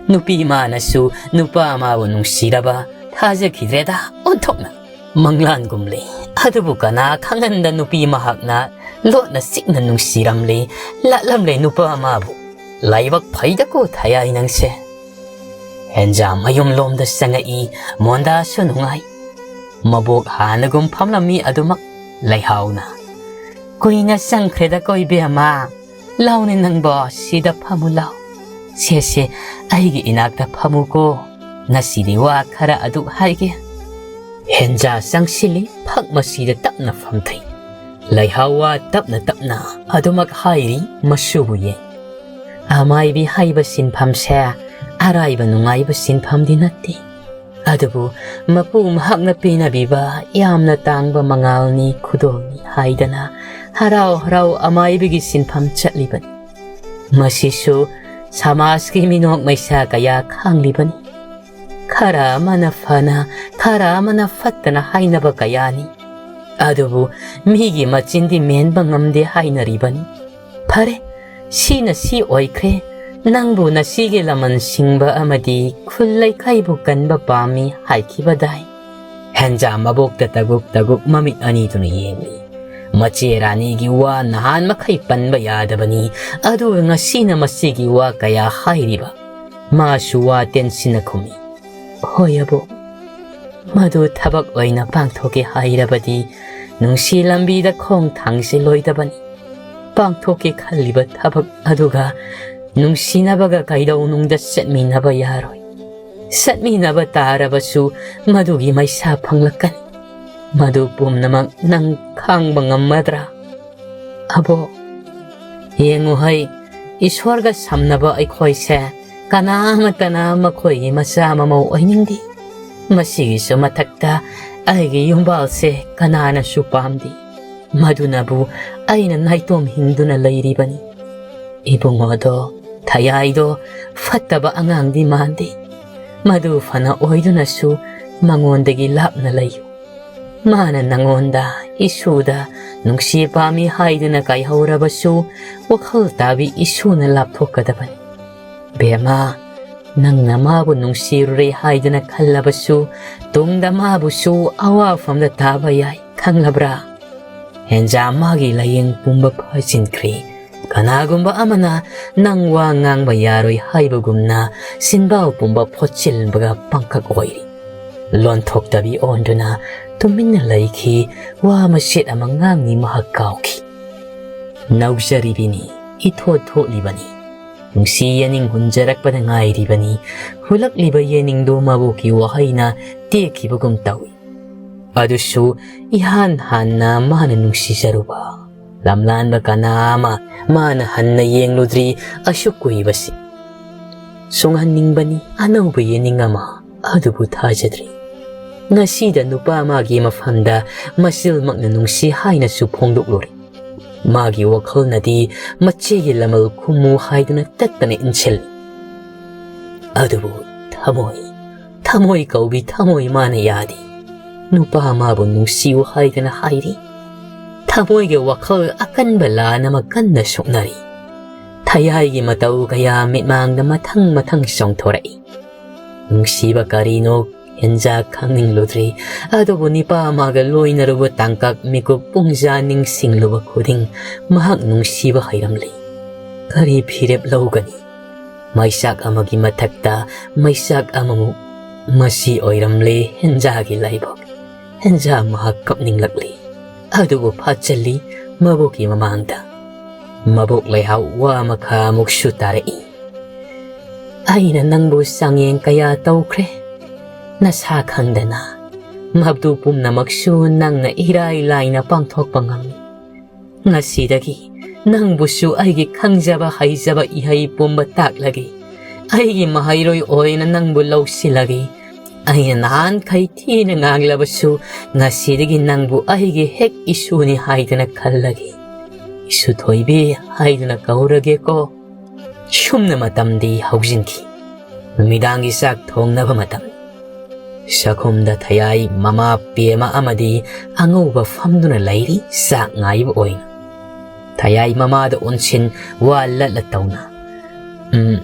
ꯅꯨꯄꯤ ꯃꯥꯅꯁꯨ ꯅꯨꯄꯥ ꯑꯃꯕꯨ ꯅꯨꯡꯁꯤꯔꯕ ꯊꯥꯖꯈꯤꯗ꯭ꯔꯦꯗ ꯑꯣꯟꯊꯣꯛꯅ꯫ ꯃꯪꯂꯥꯟꯒꯨꯝꯂꯤ꯫ ꯑꯗꯨꯕꯨ ꯀꯅꯥ ꯈꯪꯍꯟꯗ ꯅꯨꯄꯤ ꯃꯍꯥꯛꯅ ꯂꯣꯠꯅ ꯆꯤꯛꯅ ꯅꯨꯡꯁꯤꯔꯝꯂꯤ, ꯂꯥꯠꯂꯝꯂꯦ ꯅꯨꯄꯥ ꯑꯃꯕꯨ꯫ ꯂꯥꯏꯕꯛ ꯐꯩꯗꯀꯣ ꯊꯌꯥꯏ ꯅꯪꯁꯦ꯫ ꯍꯦꯟꯖꯥ ꯃꯌꯨꯝꯂꯣꯝꯗ ꯆꯪꯉꯛꯏ, ꯃꯣꯟꯗꯥꯁꯨ ꯅꯨꯡꯉꯥꯏ꯫ ꯃꯕꯣꯛ ꯍꯥꯟꯅꯒꯨꯝ ꯐꯝꯂꯝꯃꯤ ꯑꯗꯨꯃꯛ ꯂꯩꯍꯥꯎꯅ꯫ "ꯀꯨꯏꯅ ꯆꯪꯈ꯭ꯔꯦꯗꯀꯣ ꯏꯕꯦꯝꯃ꯫ ꯂꯥꯎꯅꯦ ꯅꯪꯕꯣ, ꯁꯤꯗ ꯐꯝꯃꯨ ꯂꯥꯎ꯫ ꯁꯦ, ꯁꯦ, ꯑꯩꯒꯤ ꯏꯅꯥꯛꯇ ꯐꯝꯃꯨꯀꯣ꯫ ꯉꯁꯤꯗꯤ ꯋꯥ ꯈꯔ ꯑꯗꯨꯛ ꯍꯥꯏꯒꯦ꯫" ꯍꯦꯟꯖꯥ ꯆꯪꯁꯤꯜꯂꯤ, ꯐꯛ ꯃꯁꯤꯗ ꯇꯞꯅ ꯐꯝꯊꯩ꯫ ꯂꯩꯍꯥꯎꯋꯥ ꯇꯞꯅ ꯇꯞꯅ ꯑꯗꯨꯃꯛ ꯍꯥꯏꯔꯤ ꯃꯁꯨꯕꯨ ꯌꯦꯡ꯫ ꯑꯃꯥꯏꯕꯤ ꯍꯥꯏꯕ ꯁꯤꯟꯐꯝꯁꯦ ꯑꯔꯥꯏꯕ ꯅꯨꯡꯉꯥꯏꯕ ꯁꯤꯟꯐꯝꯗꯤ ꯅꯠꯇꯦ꯫ ꯑꯗꯨꯕꯨ ꯃꯄꯨ ꯃꯍꯥꯛꯅ ꯄꯤꯅꯕꯤꯕ ꯌꯥꯝꯅ ꯇꯥꯡꯕ ꯃꯉꯥꯜꯅꯤ, ꯈꯨꯗꯣꯜꯅꯤ ꯍꯥꯏꯗꯅ ꯍꯔꯥꯎ ꯍꯔꯥꯎ ꯑꯃꯥꯏꯕꯤꯒꯤ ꯁꯤꯟꯐꯝ ꯆꯠꯂꯤꯕꯅꯤ꯫ ꯃꯁꯤꯁꯨ ꯁꯃꯥꯖꯀꯤ ꯃꯤꯅꯣꯛ ꯃꯩꯁꯥ ꯀꯌꯥ ꯈꯥꯡꯂꯤꯕꯅꯤ꯫ ꯈꯔ ꯑꯃꯅ ꯐꯅ, ꯈꯔ ꯑꯃꯅ ꯐꯠꯇꯅ ꯍꯥꯏꯅꯕ ꯀꯌꯥꯅꯤ꯫ ꯑꯗꯨꯕꯨ ꯃꯤꯒꯤ ꯃꯆꯤꯟꯗꯤ ꯃꯦꯟꯕ ꯉꯝꯗꯦ ꯍꯥꯏꯅꯔꯤꯕꯅꯤ꯫ ꯐꯔꯦ, ꯁꯤꯅ ꯁꯤ ꯑꯣꯏꯈ꯭ꯔꯦ꯫ ꯅꯪꯕꯨ ꯅꯁꯤꯒꯤ ꯂꯃꯟ ꯁꯤꯡꯕ ꯑꯃꯗꯤ ꯈꯨꯜ ꯂꯩꯀꯥꯏꯕꯨ ꯀꯟꯕ ꯄꯥꯝꯃꯤ ꯍꯥꯏꯈꯤꯕꯗꯥꯏ? ꯍꯦꯟꯖꯥ ꯃꯕꯣꯛꯇ ꯇꯒꯨꯞ ꯇꯒꯨꯞ ꯃꯃꯤꯠ ꯑꯅꯤꯗꯨꯅ ꯌꯦꯡꯂꯤ꯫ ꯃꯆꯦ ꯔꯥꯅꯤꯒꯤ ꯋꯥ ꯅꯍꯥꯟ ꯃꯈꯩ ꯄꯟꯕ ꯌꯥꯗꯕꯅꯤ, ꯑꯗꯨꯒ ꯉꯁꯤꯅ ꯃꯁꯤꯒꯤ ꯋꯥ ꯀꯌꯥ ꯍꯥꯏꯔꯤꯕ? ꯃꯥꯁꯨ ꯋꯥ ꯇꯦꯟꯁꯤꯟꯅ ꯈꯨꯝꯃꯤ, "ꯍꯣꯏ ꯑꯕꯣꯛ, ꯃꯗꯨ ꯊꯕꯛ ꯑꯣꯏꯅ ꯄꯥꯡꯊꯣꯛꯀꯦ ꯍꯥꯏꯔꯕꯗꯤ ꯅꯨꯡꯁꯤ ꯂꯝꯕꯤꯗ ꯈꯣꯡ ꯊꯥꯡꯁꯤꯜꯂꯣꯏꯗꯕꯅꯤ꯫ ꯄꯥꯡꯊꯣꯛꯀꯦ ꯈꯜꯂꯤꯕ ꯊꯕꯛ ꯑꯗꯨꯒ ꯅꯨꯡꯁꯤꯅꯕꯒ ꯀꯩꯗꯧꯅꯨꯡꯗ ꯆꯠꯃꯤꯟꯅꯕ ꯌꯥꯔꯣꯏ꯫ ꯆꯠꯃꯤꯟꯅꯕ ꯇꯥꯔꯕꯁꯨ ꯃꯗꯨꯒꯤ ꯃꯩꯁꯥ ꯐꯪꯂꯛꯀꯅꯤ꯫ ꯃꯗꯨ ꯄꯨꯝꯅꯃꯛ ꯅꯪ ꯈꯥꯡꯕ ꯉꯝꯃꯗ꯭ꯔꯥ?" ꯑꯕꯣꯛ, ꯌꯦꯡꯉꯨ ꯍꯩ, ꯏꯁꯣꯔꯒ ꯁꯝꯅꯕ ꯑꯩꯈꯣꯏꯁꯦ ꯀꯅꯥ ꯑꯃꯠꯇꯅ ꯃꯈꯣꯏꯒꯤ ꯃꯆꯥ ꯃꯃꯧ ꯑꯣꯏꯅꯤꯡꯗꯦ꯫ ꯃꯁꯤꯒꯤꯁꯨ ꯃꯊꯛꯇ ꯑꯩꯒꯤ ꯌꯨꯝꯕꯥꯜꯁꯦ ꯀꯅꯥꯅꯁꯨ ꯄꯥꯝꯗꯦ꯫ ꯃꯗꯨꯅꯕꯨ ꯑꯩꯅ ꯅꯥꯏꯇꯣꯝ ꯍꯤꯡꯗꯨꯅ ꯂꯩꯔꯤꯕꯅꯤ꯫ ꯏꯕꯨꯡꯉꯣꯗꯣ, ꯊꯌꯥꯏꯗꯣ ꯐꯠꯇꯕ ꯑꯉꯥꯡꯗꯤ ꯃꯥꯟꯗꯦ꯫ ꯃꯗꯨ ꯐꯅ ꯑꯣꯏꯗꯨꯅꯁꯨ ꯃꯉꯣꯟꯗꯒꯤ ꯂꯥꯞꯅ ꯂꯩꯌꯨ꯫ ꯃꯥꯅ ꯅꯉꯣꯟꯗ, ꯏꯁꯨꯗ ꯅꯨꯡꯁꯤ ꯄꯥꯝꯃꯤ ꯍꯥꯏꯗꯨꯅ ꯀꯥꯏꯍꯧꯔꯕꯁꯨ, ꯋꯥꯈꯜ ꯇꯥꯕꯤ ꯏꯁꯨꯅ ꯂꯥꯞꯊꯣꯛꯀꯗꯕꯅꯤ꯫ ꯕꯦꯝꯃ, ꯅꯪꯅ ꯃꯥꯕꯨ ꯅꯨꯡꯁꯤꯔꯨꯔꯦ ꯍꯥꯏꯗꯨꯅ ꯈꯜꯂꯕꯁꯨ, ꯇꯨꯡꯗ ꯃꯥꯕꯨꯁꯨ ꯑꯋꯥꯐꯝꯗ ꯇꯥꯕ ꯌꯥꯏ, ꯈꯪꯂꯕ꯭ꯔꯥ? ꯍꯦꯟꯖꯥ ꯃꯥꯒꯤ ꯂꯥꯏꯌꯦꯡ ꯄꯨꯝꯕ ꯐꯥꯖꯤꯟꯈ꯭ꯔꯦ꯫ ꯀꯅꯥꯒꯨꯝꯕ ꯑꯃꯅ ꯅꯪ ꯋꯥ ꯉꯥꯡꯕ ꯌꯥꯔꯣꯏ ꯍꯥꯏꯕꯒꯨꯝꯅ ꯁꯤꯟꯕꯥꯎ ꯄꯨꯝꯕ ꯐꯣꯠꯆꯤꯟꯕꯒ ꯄꯪꯀꯛ ꯑꯣꯏꯔꯤ꯫ ꯂꯣꯟꯊꯣꯛꯇꯕꯤ ꯑꯣꯟꯗꯨꯅ ꯇꯨꯃꯤꯟꯅ ꯂꯩꯈꯤ꯫ ꯋꯥ ꯃꯆꯦꯠ ꯑꯃ ꯉꯥꯡꯅꯤ ꯃꯍꯥꯛ ꯀꯥꯎꯈꯤ꯫ ꯅꯧꯖꯔꯤꯕꯤꯅꯤ, ꯏꯊꯣꯠ ꯊꯣꯠꯂꯤꯕꯅꯤ꯫ ꯅꯨꯡꯁꯤ ꯌꯦꯅꯤꯡ ꯍꯨꯟꯖꯔꯛꯄꯗ ꯉꯥꯏꯔꯤꯕꯅꯤ꯫ ꯍꯨꯜꯂꯛꯂꯤꯕ ꯌꯦꯅꯤꯡꯗꯨ ꯃꯕꯣꯛꯀꯤ ꯋꯥꯍꯩꯅ ꯇꯦꯛꯈꯤꯕꯒꯨꯝ ꯇꯧꯏ꯫ ꯑꯗꯨꯁꯨ ꯏꯍꯥꯟ ꯍꯥꯟꯅ ꯃꯥꯅ ꯅꯨꯡꯁꯤꯖꯔꯨꯕ ꯂꯝꯂꯥꯟꯕ ꯀꯅꯥ ꯑꯃ ꯃꯥꯅ ꯍꯟꯅ ꯌꯦꯡꯂꯨꯗ꯭ꯔꯤ ꯑꯁꯨꯛ ꯀꯨꯏꯕꯁꯤ꯫ ꯁꯨꯡꯍꯟꯅꯤꯡꯕꯅꯤ ꯑꯅꯧꯕ ꯌꯦꯅꯤꯡ ꯑꯃ, ꯑꯗꯨꯕꯨ ꯊꯥꯖꯗ꯭ꯔꯤ꯫ ꯉꯁꯤꯗ ꯅꯨꯄꯥ ꯑꯃꯒꯤ ꯃꯐꯝꯗ ꯃꯆꯤꯜꯃꯛꯅ ꯅꯨꯡꯁꯤ ꯍꯥꯏꯅꯁꯨ ꯐꯣꯡꯗꯣꯛꯂꯨꯔꯦ꯫ ꯃꯥꯒꯤ ꯋꯥꯈꯜꯅꯗꯤ ꯃꯆꯦꯒꯤ ꯂꯃꯜ ꯈꯨꯝꯃꯨ ꯍꯥꯏꯗꯨꯅ ꯇꯠꯇꯅ ꯏꯟꯁꯤꯜꯂꯤ꯫ ꯑꯗꯨꯕꯨ ꯊꯃꯣꯏ, ꯊꯃꯣꯏ ꯀꯧꯕꯤ ꯊꯃꯣꯏ ꯃꯥꯅ ꯌꯥꯗꯦ꯫ ꯅꯨꯄꯥ ꯑꯃꯕꯨ ꯅꯨꯡꯁꯤꯌꯨ ꯍꯥꯏꯗꯅ ꯍꯥꯏꯔꯤ꯫ ꯊꯃꯣꯏꯒꯤ ꯋꯥꯈꯜ ꯑꯀꯟꯕ ꯂꯥꯟ ꯑꯃ ꯀꯟꯅ ꯁꯣꯛꯅꯔꯤ꯫ ꯊꯌꯥꯏꯒꯤ ꯃꯇꯧ ꯀꯌꯥ ꯃꯤꯠꯃꯥꯡꯗ ꯃꯊꯪ ꯃꯊꯪ ꯆꯣꯡꯊꯣꯔꯛꯏ꯫ ꯅꯨꯡꯁꯤꯕ ꯀꯔꯤꯅꯣ ꯍꯦꯟꯖꯥ ꯈꯪꯅꯤꯡꯂꯨꯗ꯭ꯔꯤ, ꯑꯗꯨꯕꯨ ꯅꯤꯄꯥ ꯑꯃꯒ ꯂꯣꯏꯅꯔꯨꯕ ꯇꯥꯡꯀꯛ ꯃꯤꯀꯨꯞ ꯄꯨꯡꯖꯥ ꯅꯤꯡꯁꯤꯡꯂꯨꯕ ꯈꯨꯗꯤꯡ ꯃꯍꯥꯛ ꯅꯨꯡꯁꯤꯕ ꯍꯩꯔꯝꯂꯦ꯫ ꯀꯔꯤ ꯐꯤꯔꯦꯞ ꯂꯧꯒꯅꯤ? ꯃꯩꯆꯥꯛ ꯑꯃꯒꯤ ꯃꯊꯛꯇ ꯃꯩꯆꯥꯛ ꯑꯃꯃꯨꯛ꯫ ꯃꯁꯤ ꯑꯣꯏꯔꯝꯂꯦ ꯍꯦꯟꯖꯥꯒꯤ ꯂꯥꯏꯕꯛ꯫ ꯍꯦꯟꯖꯥ ꯃꯍꯥꯛ ꯀꯞꯅꯤꯡꯂꯛꯂꯤ꯫ ꯑꯗꯨꯕꯨ ꯐꯥꯠꯆꯜꯂꯤ ꯃꯕꯣꯛꯀꯤ ꯃꯃꯥꯡꯗ꯫ ꯃꯕꯣꯛ ꯂꯩꯍꯥꯎ ꯋꯥ ꯃꯈꯥ ꯑꯃꯨꯛꯁꯨ ꯇꯥꯔꯛꯏ꯫ ꯑꯩꯅ ꯅꯪꯕꯨ ꯆꯥꯡꯌꯦꯡ ꯀꯌꯥ ꯇꯧꯈ꯭ꯔꯦ꯫ ꯅꯁꯥ ꯈꯪꯗꯅ꯫ ꯃꯗꯨ ꯄꯨꯝꯅꯃꯛꯁꯨ ꯅꯪꯅ ꯏꯔꯥꯏ ꯂꯥꯏꯅ ꯄꯥꯡꯊꯣꯛꯄ ꯉꯝꯃꯤ꯫ ꯉꯁꯤꯗꯒꯤ ꯅꯪꯕꯨꯁꯨ ꯑꯩꯒꯤ ꯈꯪꯖꯕ ꯍꯩꯖꯕ ꯏꯍꯩ ꯄꯨꯝꯕ ꯇꯥꯛꯂꯒꯦ꯫ ꯑꯩꯒꯤ ꯃꯍꯩꯔꯣꯏ ꯑꯣꯏꯅ ꯅꯪꯕꯨ ꯂꯧꯁꯤꯜꯂꯒꯦ꯫ ꯑꯩꯅ ꯅꯍꯥꯟꯈꯩ ꯊꯤꯅ ꯉꯥꯡꯂꯕꯁꯨ ꯉꯁꯤꯗꯒꯤ ꯅꯪꯕꯨ ꯑꯩꯒꯤ ꯍꯦꯛ ꯏꯁꯨꯅꯤ ꯍꯥꯏꯗꯨꯅ ꯈꯜꯂꯒꯦ꯫ ꯏꯁꯨ ꯊꯣꯏꯕꯤ ꯍꯥꯏꯗꯨꯅ ꯀꯧꯔꯒꯦꯀꯣ꯫ ꯁꯨꯝꯅ ꯃꯇꯝꯗꯤ ꯍꯧꯖꯤꯟꯈꯤ꯫ ꯅꯨꯃꯤꯗꯥꯡꯒꯤ ꯆꯥꯛ ꯊꯣꯡꯅꯕ ꯃꯇꯝ꯫ ꯆꯥꯛꯈꯨꯝꯗ ꯊꯌꯥꯏ ꯃꯃꯥ ꯄꯦꯃ ꯑꯃꯗꯤ ꯑꯉꯧꯕ ꯐꯝꯗꯨꯅ ꯂꯩꯔꯤ ꯆꯥꯛ ꯉꯥꯏꯕ ꯑꯣꯏꯅ꯫ ꯊꯌꯥꯏ ꯃꯃꯥꯗ ꯑꯣꯟꯁꯤꯟ ꯋꯥ ꯂꯠꯂ ꯇꯧꯅ꯫ "ꯎꯝ,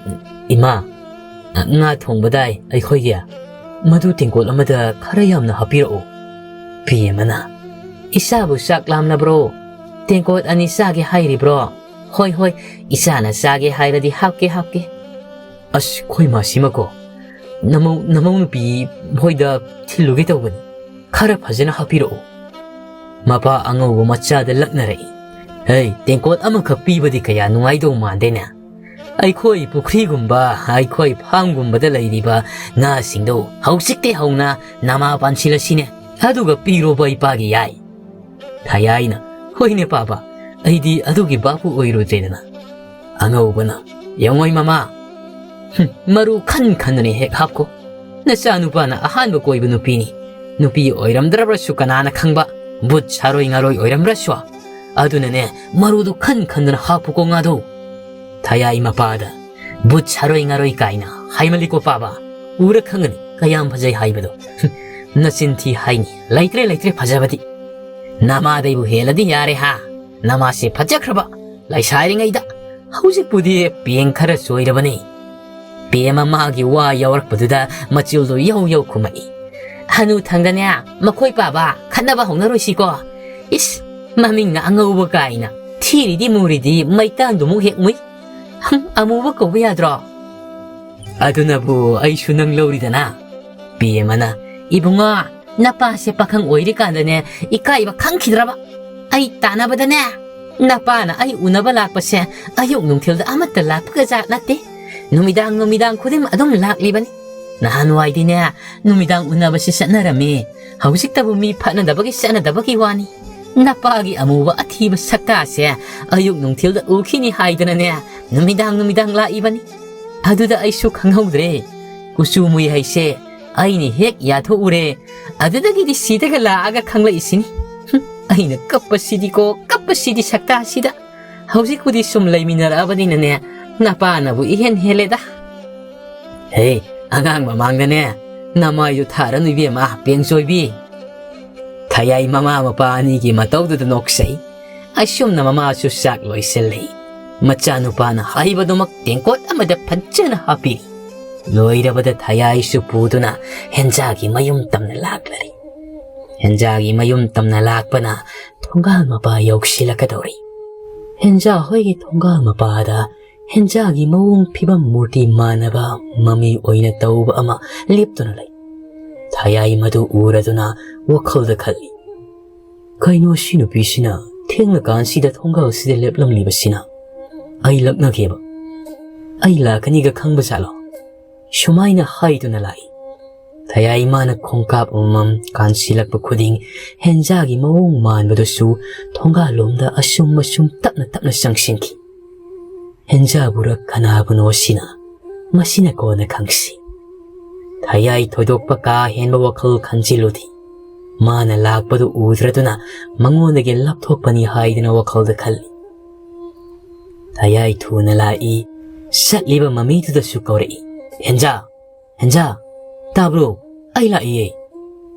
ꯏꯃꯥ, ꯉꯥ ꯊꯣꯡꯕꯗꯥꯏ ꯑꯩꯈꯣꯏꯒꯤ? ꯃꯗꯨ ꯇꯦꯡꯀꯣꯠ ꯑꯃꯗ ꯈꯔ ꯌꯥꯝꯅ ꯍꯥꯞꯄꯤꯔꯛꯎ꯫" ꯄꯦꯃꯅ, "ꯏꯆꯥꯕꯨ ꯆꯥꯛ ꯂꯥꯝꯂꯕ꯭ꯔꯣ? ꯇꯦꯡꯀꯣꯠ ꯑꯅꯤ ꯆꯥꯒꯦ ꯍꯥꯏꯔꯤꯕ꯭ꯔꯣ? ꯍꯣꯏ, ꯍꯣꯏ, ꯏꯆꯥꯅ ꯆꯥꯒꯦ ꯍꯥꯏꯔꯗꯤ ꯍꯥꯞꯀꯦ, ꯍꯥꯞꯀꯦ꯫" "ꯑꯁ, ꯈꯣꯏ ꯃꯥꯁꯤꯃꯀꯣ, ꯅꯃꯧ, ꯅꯃꯧ ꯅꯨꯄꯤ ꯍꯣꯏꯗ ꯊꯤꯜꯂꯨꯒꯦ ꯇꯧꯕꯅꯤ꯫ ꯈꯔ ꯐꯖꯅ ꯍꯥꯞꯄꯤꯔꯛꯎ꯫" ꯃꯄꯥ ꯑꯉꯧꯕ ꯃꯆꯥꯗ ꯂꯛꯅꯔꯛꯏ꯫ "ꯍꯩ, ꯇꯦꯡꯀꯣꯠ ꯑꯃꯈꯛ ꯄꯤꯕꯗꯤ ꯀꯌꯥ ꯅꯨꯡꯉꯥꯏꯗꯧ ꯃꯥꯟꯗꯦꯅꯦ꯫ ꯑꯩꯈꯣꯏ ꯄꯨꯈ꯭ꯔꯤꯒꯨꯝꯕ, ꯑꯩꯈꯣꯏ ꯐꯥꯝꯒꯨꯝꯕꯗ ꯂꯩꯔꯤꯕ ꯉꯥꯁꯤꯡꯗꯣ ꯍꯧꯖꯤꯛꯇꯤ ꯍꯧꯅ ꯅꯃꯥ ꯄꯥꯟꯁꯤꯜꯂꯁꯤꯅꯦ꯫ ꯑꯗꯨꯒ ꯄꯤꯔꯣꯕ ꯏꯄꯥꯒꯤ ꯌꯥꯏ꯫ ꯊꯌꯥꯏꯅ, "ꯍꯣꯏꯅꯦ ꯄꯥꯕ, ꯑꯩꯗꯤ ꯑꯗꯨꯒꯤ ꯚꯥꯞꯄꯨ ꯑꯣꯏꯔꯨꯗ꯭ꯔꯦꯗꯅ꯫" ꯑꯉꯧꯕꯅ, "ꯌꯦꯡꯉꯣꯏ ꯃꯃꯥ, ꯍꯨꯝ, ꯃꯔꯨ ꯈꯟ ꯈꯟꯗꯨꯅ ꯍꯦꯛ ꯍꯥꯞꯀꯣ꯫ ꯅꯆꯥꯅꯨꯄꯥꯅ ꯑꯍꯥꯟꯕ ꯀꯣꯏꯕ ꯅꯨꯄꯤꯅꯤ꯫ ꯅꯨꯄꯤ ꯑꯣꯏꯔꯝꯗ꯭ꯔꯕꯁꯨ ꯀꯅꯥꯅ ꯈꯪꯕ, ꯕꯨꯠ ꯁꯥꯔꯣꯏ ꯉꯥꯔꯣꯏ ꯑꯣꯏꯔꯝꯕ꯭ꯔꯁꯨ꯫ ꯑꯗꯨꯅꯅꯦ, ꯃꯔꯨꯗꯨ ꯈꯟ ꯈꯟꯗꯨꯅ ꯍꯥꯞꯄꯨꯀꯣ ꯉꯥꯗꯣ꯫" ꯊꯌꯥꯏ ꯃꯄꯥꯗ, "ꯕꯨꯠ ꯁꯥꯔꯣꯏ ꯉꯥꯔꯣꯏ ꯀꯥꯏꯅ ꯍꯥꯏꯃꯜꯂꯤꯀꯣ ꯄꯥꯕ꯫ ꯎꯔ ꯈꯪꯒꯅꯤ ꯀꯌꯥꯝ ꯐꯖꯩ ꯍꯥꯏꯕꯗꯣ꯫ ꯍꯨꯝ, ꯅꯆꯤꯟ ꯊꯤ ꯍꯥꯏꯅꯤ, ꯂꯩꯇ꯭ꯔꯦ ꯂꯩꯇ꯭ꯔꯦ ꯐꯖꯕꯗꯤ꯫ ꯅꯃꯥꯗꯩꯕꯨ ꯍꯦꯜꯂꯗꯤ ꯌꯥꯔꯦ ꯍꯥ꯫ ꯅꯃꯥꯁꯦ ꯐꯖꯈ꯭ꯔꯕ ꯂꯩꯁꯥꯔꯤꯉꯩꯗ꯫ ꯍꯧꯖꯤꯛꯄꯨꯗꯤ ꯄꯦꯡ ꯈꯔ ꯆꯣꯏꯔꯕꯅꯤ꯫" ꯄꯦꯝꯃ ꯃꯥꯒꯤ ꯋꯥ ꯌꯥꯎꯔꯛꯄꯗꯨꯗ ꯃꯆꯤꯜꯗꯣ ꯌꯧ ꯌꯧ ꯈꯨꯝꯃꯛꯏ꯫ "ꯍꯅꯨ ꯊꯪꯗꯅꯦ, ꯃꯈꯣꯏ ꯄꯥꯕ ꯈꯠꯅꯕ ꯍꯧꯅꯔꯣꯏꯁꯤꯀꯣ꯫ ꯏꯁ, ꯃꯃꯤꯡꯅ ꯑꯉꯧꯕ ꯀꯥꯏꯅ, ꯊꯤꯔꯤꯗꯤ ꯃꯨꯔꯤꯗꯤ ꯃꯩꯇꯥꯟꯗꯨꯃꯨꯛ ꯍꯦꯛ ꯃꯨꯏ꯫ ꯍꯝ, ꯑꯃꯨꯕ ꯀꯧꯕ ꯌꯥꯗ꯭ꯔꯣ?" "ꯑꯗꯨꯅꯕꯨ ꯑꯩꯁꯨ ꯅꯪ ꯂꯧꯔꯤꯗꯅ꯫" ꯄꯦꯝꯃꯅ, "ꯏꯕꯨꯡꯉꯣ, ꯅꯄꯥꯁꯦ ꯄꯥꯈꯪ ꯑꯣꯏꯔꯤꯀꯥꯟꯗꯅꯦ ꯏꯀꯥꯏꯕ ꯈꯪꯈꯤꯗ꯭ꯔꯕ? ꯑꯩ ꯇꯥꯟꯅꯕꯗꯅꯦ, ꯅꯄꯥꯅ ꯑꯩ ꯎꯅꯕ ꯂꯥꯛꯄꯁꯦ ꯑꯌꯨꯛ ꯅꯨꯡꯊꯤꯜꯗ ꯑꯃꯠꯇ ꯂꯥꯛꯄꯒ ꯖꯥꯠ ꯅꯠꯇꯦ꯫ ꯅꯨꯃꯤꯗꯥꯡ ꯅꯨꯃꯤꯗꯥꯡ ꯈꯨꯗꯤꯡ ꯑꯗꯨꯝ ꯂꯥꯛꯂꯤꯕꯅꯤ꯫ ꯅꯍꯥꯟꯋꯥꯏꯗꯤꯅꯦ, ꯅꯨꯃꯤꯗꯥꯡ ꯎꯅꯕꯁꯤ ꯆꯠꯅꯔꯝꯃꯤ꯫ ꯍꯧꯖꯤꯛꯇꯕꯨ ꯃꯤ ꯐꯠꯅꯗꯕꯒꯤ ꯆꯠꯅꯗꯕꯒꯤ ꯋꯥꯅꯤ꯫ ꯅꯄꯥꯒꯤ ꯑꯃꯨꯕ ꯑꯊꯤꯕ ꯁꯛꯇꯥꯁꯦ ꯑꯌꯨꯛ ꯅꯨꯡꯊꯤꯜꯗ ꯎꯈꯤꯅꯤ ꯍꯥꯏꯗꯅꯅꯦ, ꯅꯨꯃꯤꯗꯥꯡ ꯅꯨꯃꯤꯗꯥꯡ ꯂꯥꯛꯏꯕꯅꯤ꯫ ꯑꯗꯨꯗ ꯑꯩꯁꯨ ꯈꯪꯍꯧꯗ꯭ꯔꯦ꯫ ꯀꯨꯆꯨ ꯃꯨꯏ ꯍꯥꯏꯁꯦ ꯑꯩꯅ ꯍꯦꯛ ꯌꯥꯊꯣꯛꯎꯔꯦ꯫ ꯑꯗꯨꯗꯒꯤꯗꯤ ꯁꯤꯗꯒ ꯂꯥꯛꯑꯒ ꯈꯪꯂꯛꯏꯁꯤꯅꯤ꯫ ꯍꯨꯝ, ꯑꯩꯅ ꯀꯞꯄꯁꯤꯗꯤꯀꯣ, ꯀꯞꯄꯁꯤꯗꯤ ꯁꯛꯇꯥꯁꯤꯗ꯫ ꯍꯧꯖꯤꯛꯄꯨꯗꯤ ꯁꯨꯝ ꯂꯩꯃꯤꯟꯅꯔꯛꯑꯕꯅꯤꯅꯅꯦ, ꯅꯄꯥꯅꯕꯨ ꯏꯍꯦꯟ ꯍꯦꯜꯂꯦꯗ꯫ ꯍꯦ, ꯑꯉꯥꯡ ꯃꯃꯥꯡꯗꯅꯦ ꯅꯃꯥꯏꯗꯨ ꯊꯥꯔꯅꯨ ꯏꯕꯦꯝꯃ, ꯄꯦꯡꯆꯣꯏꯕꯤ꯫" ꯊꯌꯥꯏ ꯃꯃꯥ ꯃꯄꯥ ꯑꯅꯤꯒꯤ ꯃꯇꯧꯗꯨꯗ ꯅꯣꯛꯆꯩ꯫ ꯑꯁꯨꯝꯅ ꯃꯃꯥꯁꯨ ꯆꯥꯛ ꯂꯣꯏꯁꯤꯜꯂꯤ꯫ ꯃꯆꯥꯅꯨꯄꯥꯅ ꯍꯥꯏꯕꯗꯨꯃꯛ ꯇꯦꯡꯀꯣꯠ ꯑꯃꯗ ꯐꯖꯅ ꯍꯥꯞꯄꯤ꯫ ꯂꯣꯏꯔꯕꯗ ꯊꯌꯥꯏꯁꯨ ꯄꯨꯗꯨꯅ ꯍꯦꯟꯖꯥꯒꯤ ꯃꯌꯨꯝ ꯇꯝꯅ ꯂꯥꯛꯂꯔꯤ꯫ ꯍꯦꯟꯖꯥꯒꯤ ꯃꯌꯨꯝ ꯇꯝꯅ ꯂꯥꯛꯄꯅ ꯊꯣꯡꯒꯥꯜ ꯃꯄꯥ ꯌꯧꯁꯤꯜꯂꯛꯀꯗꯧꯔꯤ꯫ ꯍꯦꯟꯖꯥ ꯍꯣꯏꯒꯤ ꯊꯣꯡꯒꯥꯜ ꯃꯄꯥꯗ ꯍꯦꯟꯖꯥꯒꯤ ꯃꯑꯣꯡ ꯐꯤꯕꯝ ꯃꯨꯔꯇꯤ ꯃꯥꯟꯅꯕ ꯃꯃꯤ ꯑꯣꯏꯅ ꯇꯧꯕ ꯑꯃ ꯂꯦꯞꯇꯨꯅ ꯂꯩ꯫ ꯊꯌꯥꯏ ꯃꯗꯨ ꯎꯔꯗꯨꯅ ꯋꯥꯈꯜꯗ ꯈꯜꯂꯤ, "ꯀꯩꯅꯣ ꯁꯤ ꯅꯨꯄꯤꯁꯤꯅ ꯊꯦꯡꯂꯀꯥꯟꯁꯤꯗ ꯊꯣꯡꯒꯥꯜꯁꯤꯗ ꯂꯦꯞꯂꯝꯂꯤꯕꯁꯤꯅ? ꯑꯩ ꯂꯛꯅꯒꯦꯕ꯫ ꯑꯩ ꯂꯥꯛꯀꯅꯤꯒ ꯈꯪꯕ ꯖꯥꯠꯂꯣ?" ꯁꯨꯃꯥꯏꯅ ꯍꯥꯏꯗꯨꯅ ꯂꯥꯛꯏ꯫ ꯊꯌꯥꯏ ꯃꯥꯅ ꯈꯣꯡꯀꯥꯞ ꯑꯃꯃꯝ ꯀꯥꯟꯁꯤꯜꯂꯛꯄ ꯈꯨꯗꯤꯡ ꯍꯦꯟꯖꯥꯒꯤ ꯃꯑꯣꯡ ꯃꯥꯟꯕꯗꯨꯁꯨ ꯊꯣꯡꯒꯥꯜꯂꯣꯝꯗ ꯑꯁꯨꯝ ꯑꯁꯨꯝ ꯇꯞꯅ ꯇꯞꯅ ꯆꯪꯁꯤꯟꯈꯤ꯫ ꯍꯦꯟꯖꯥꯕꯨꯔ ꯀꯅꯥꯕꯨꯅꯣ ꯁꯤꯅ, ꯃꯁꯤꯅ ꯀꯣꯟꯅ ꯈꯪꯁꯤ꯫ ꯊꯌꯥꯏ ꯊꯣꯏꯗꯣꯛꯄ ꯀꯥ ꯍꯦꯟꯕ ꯋꯥꯈꯜ ꯈꯟꯖꯤꯜꯂꯨꯗꯦ꯫ ꯃꯥꯅ ꯂꯥꯛꯄꯗꯨ ꯎꯗ꯭ꯔꯗꯨꯅ ꯃꯉꯣꯟꯗꯒꯤ ꯂꯥꯞꯊꯣꯛꯄꯅꯤ ꯍꯥꯏꯗꯅ ꯋꯥꯈꯜꯗ ꯈꯜꯂꯤ꯫ ꯊꯌꯥꯏ ꯊꯨꯅ ꯂꯥꯛꯏ꯫ ꯆꯠꯂꯤꯕ ꯃꯃꯤꯗꯨꯗꯁꯨ ꯀꯧꯔꯛꯏ, "ꯍꯦꯟꯖꯥ! ꯍꯦꯟꯖꯥ! ꯇꯥꯕ꯭ꯔꯣ? ꯑꯩ ꯂꯥꯛꯏꯌꯦ!"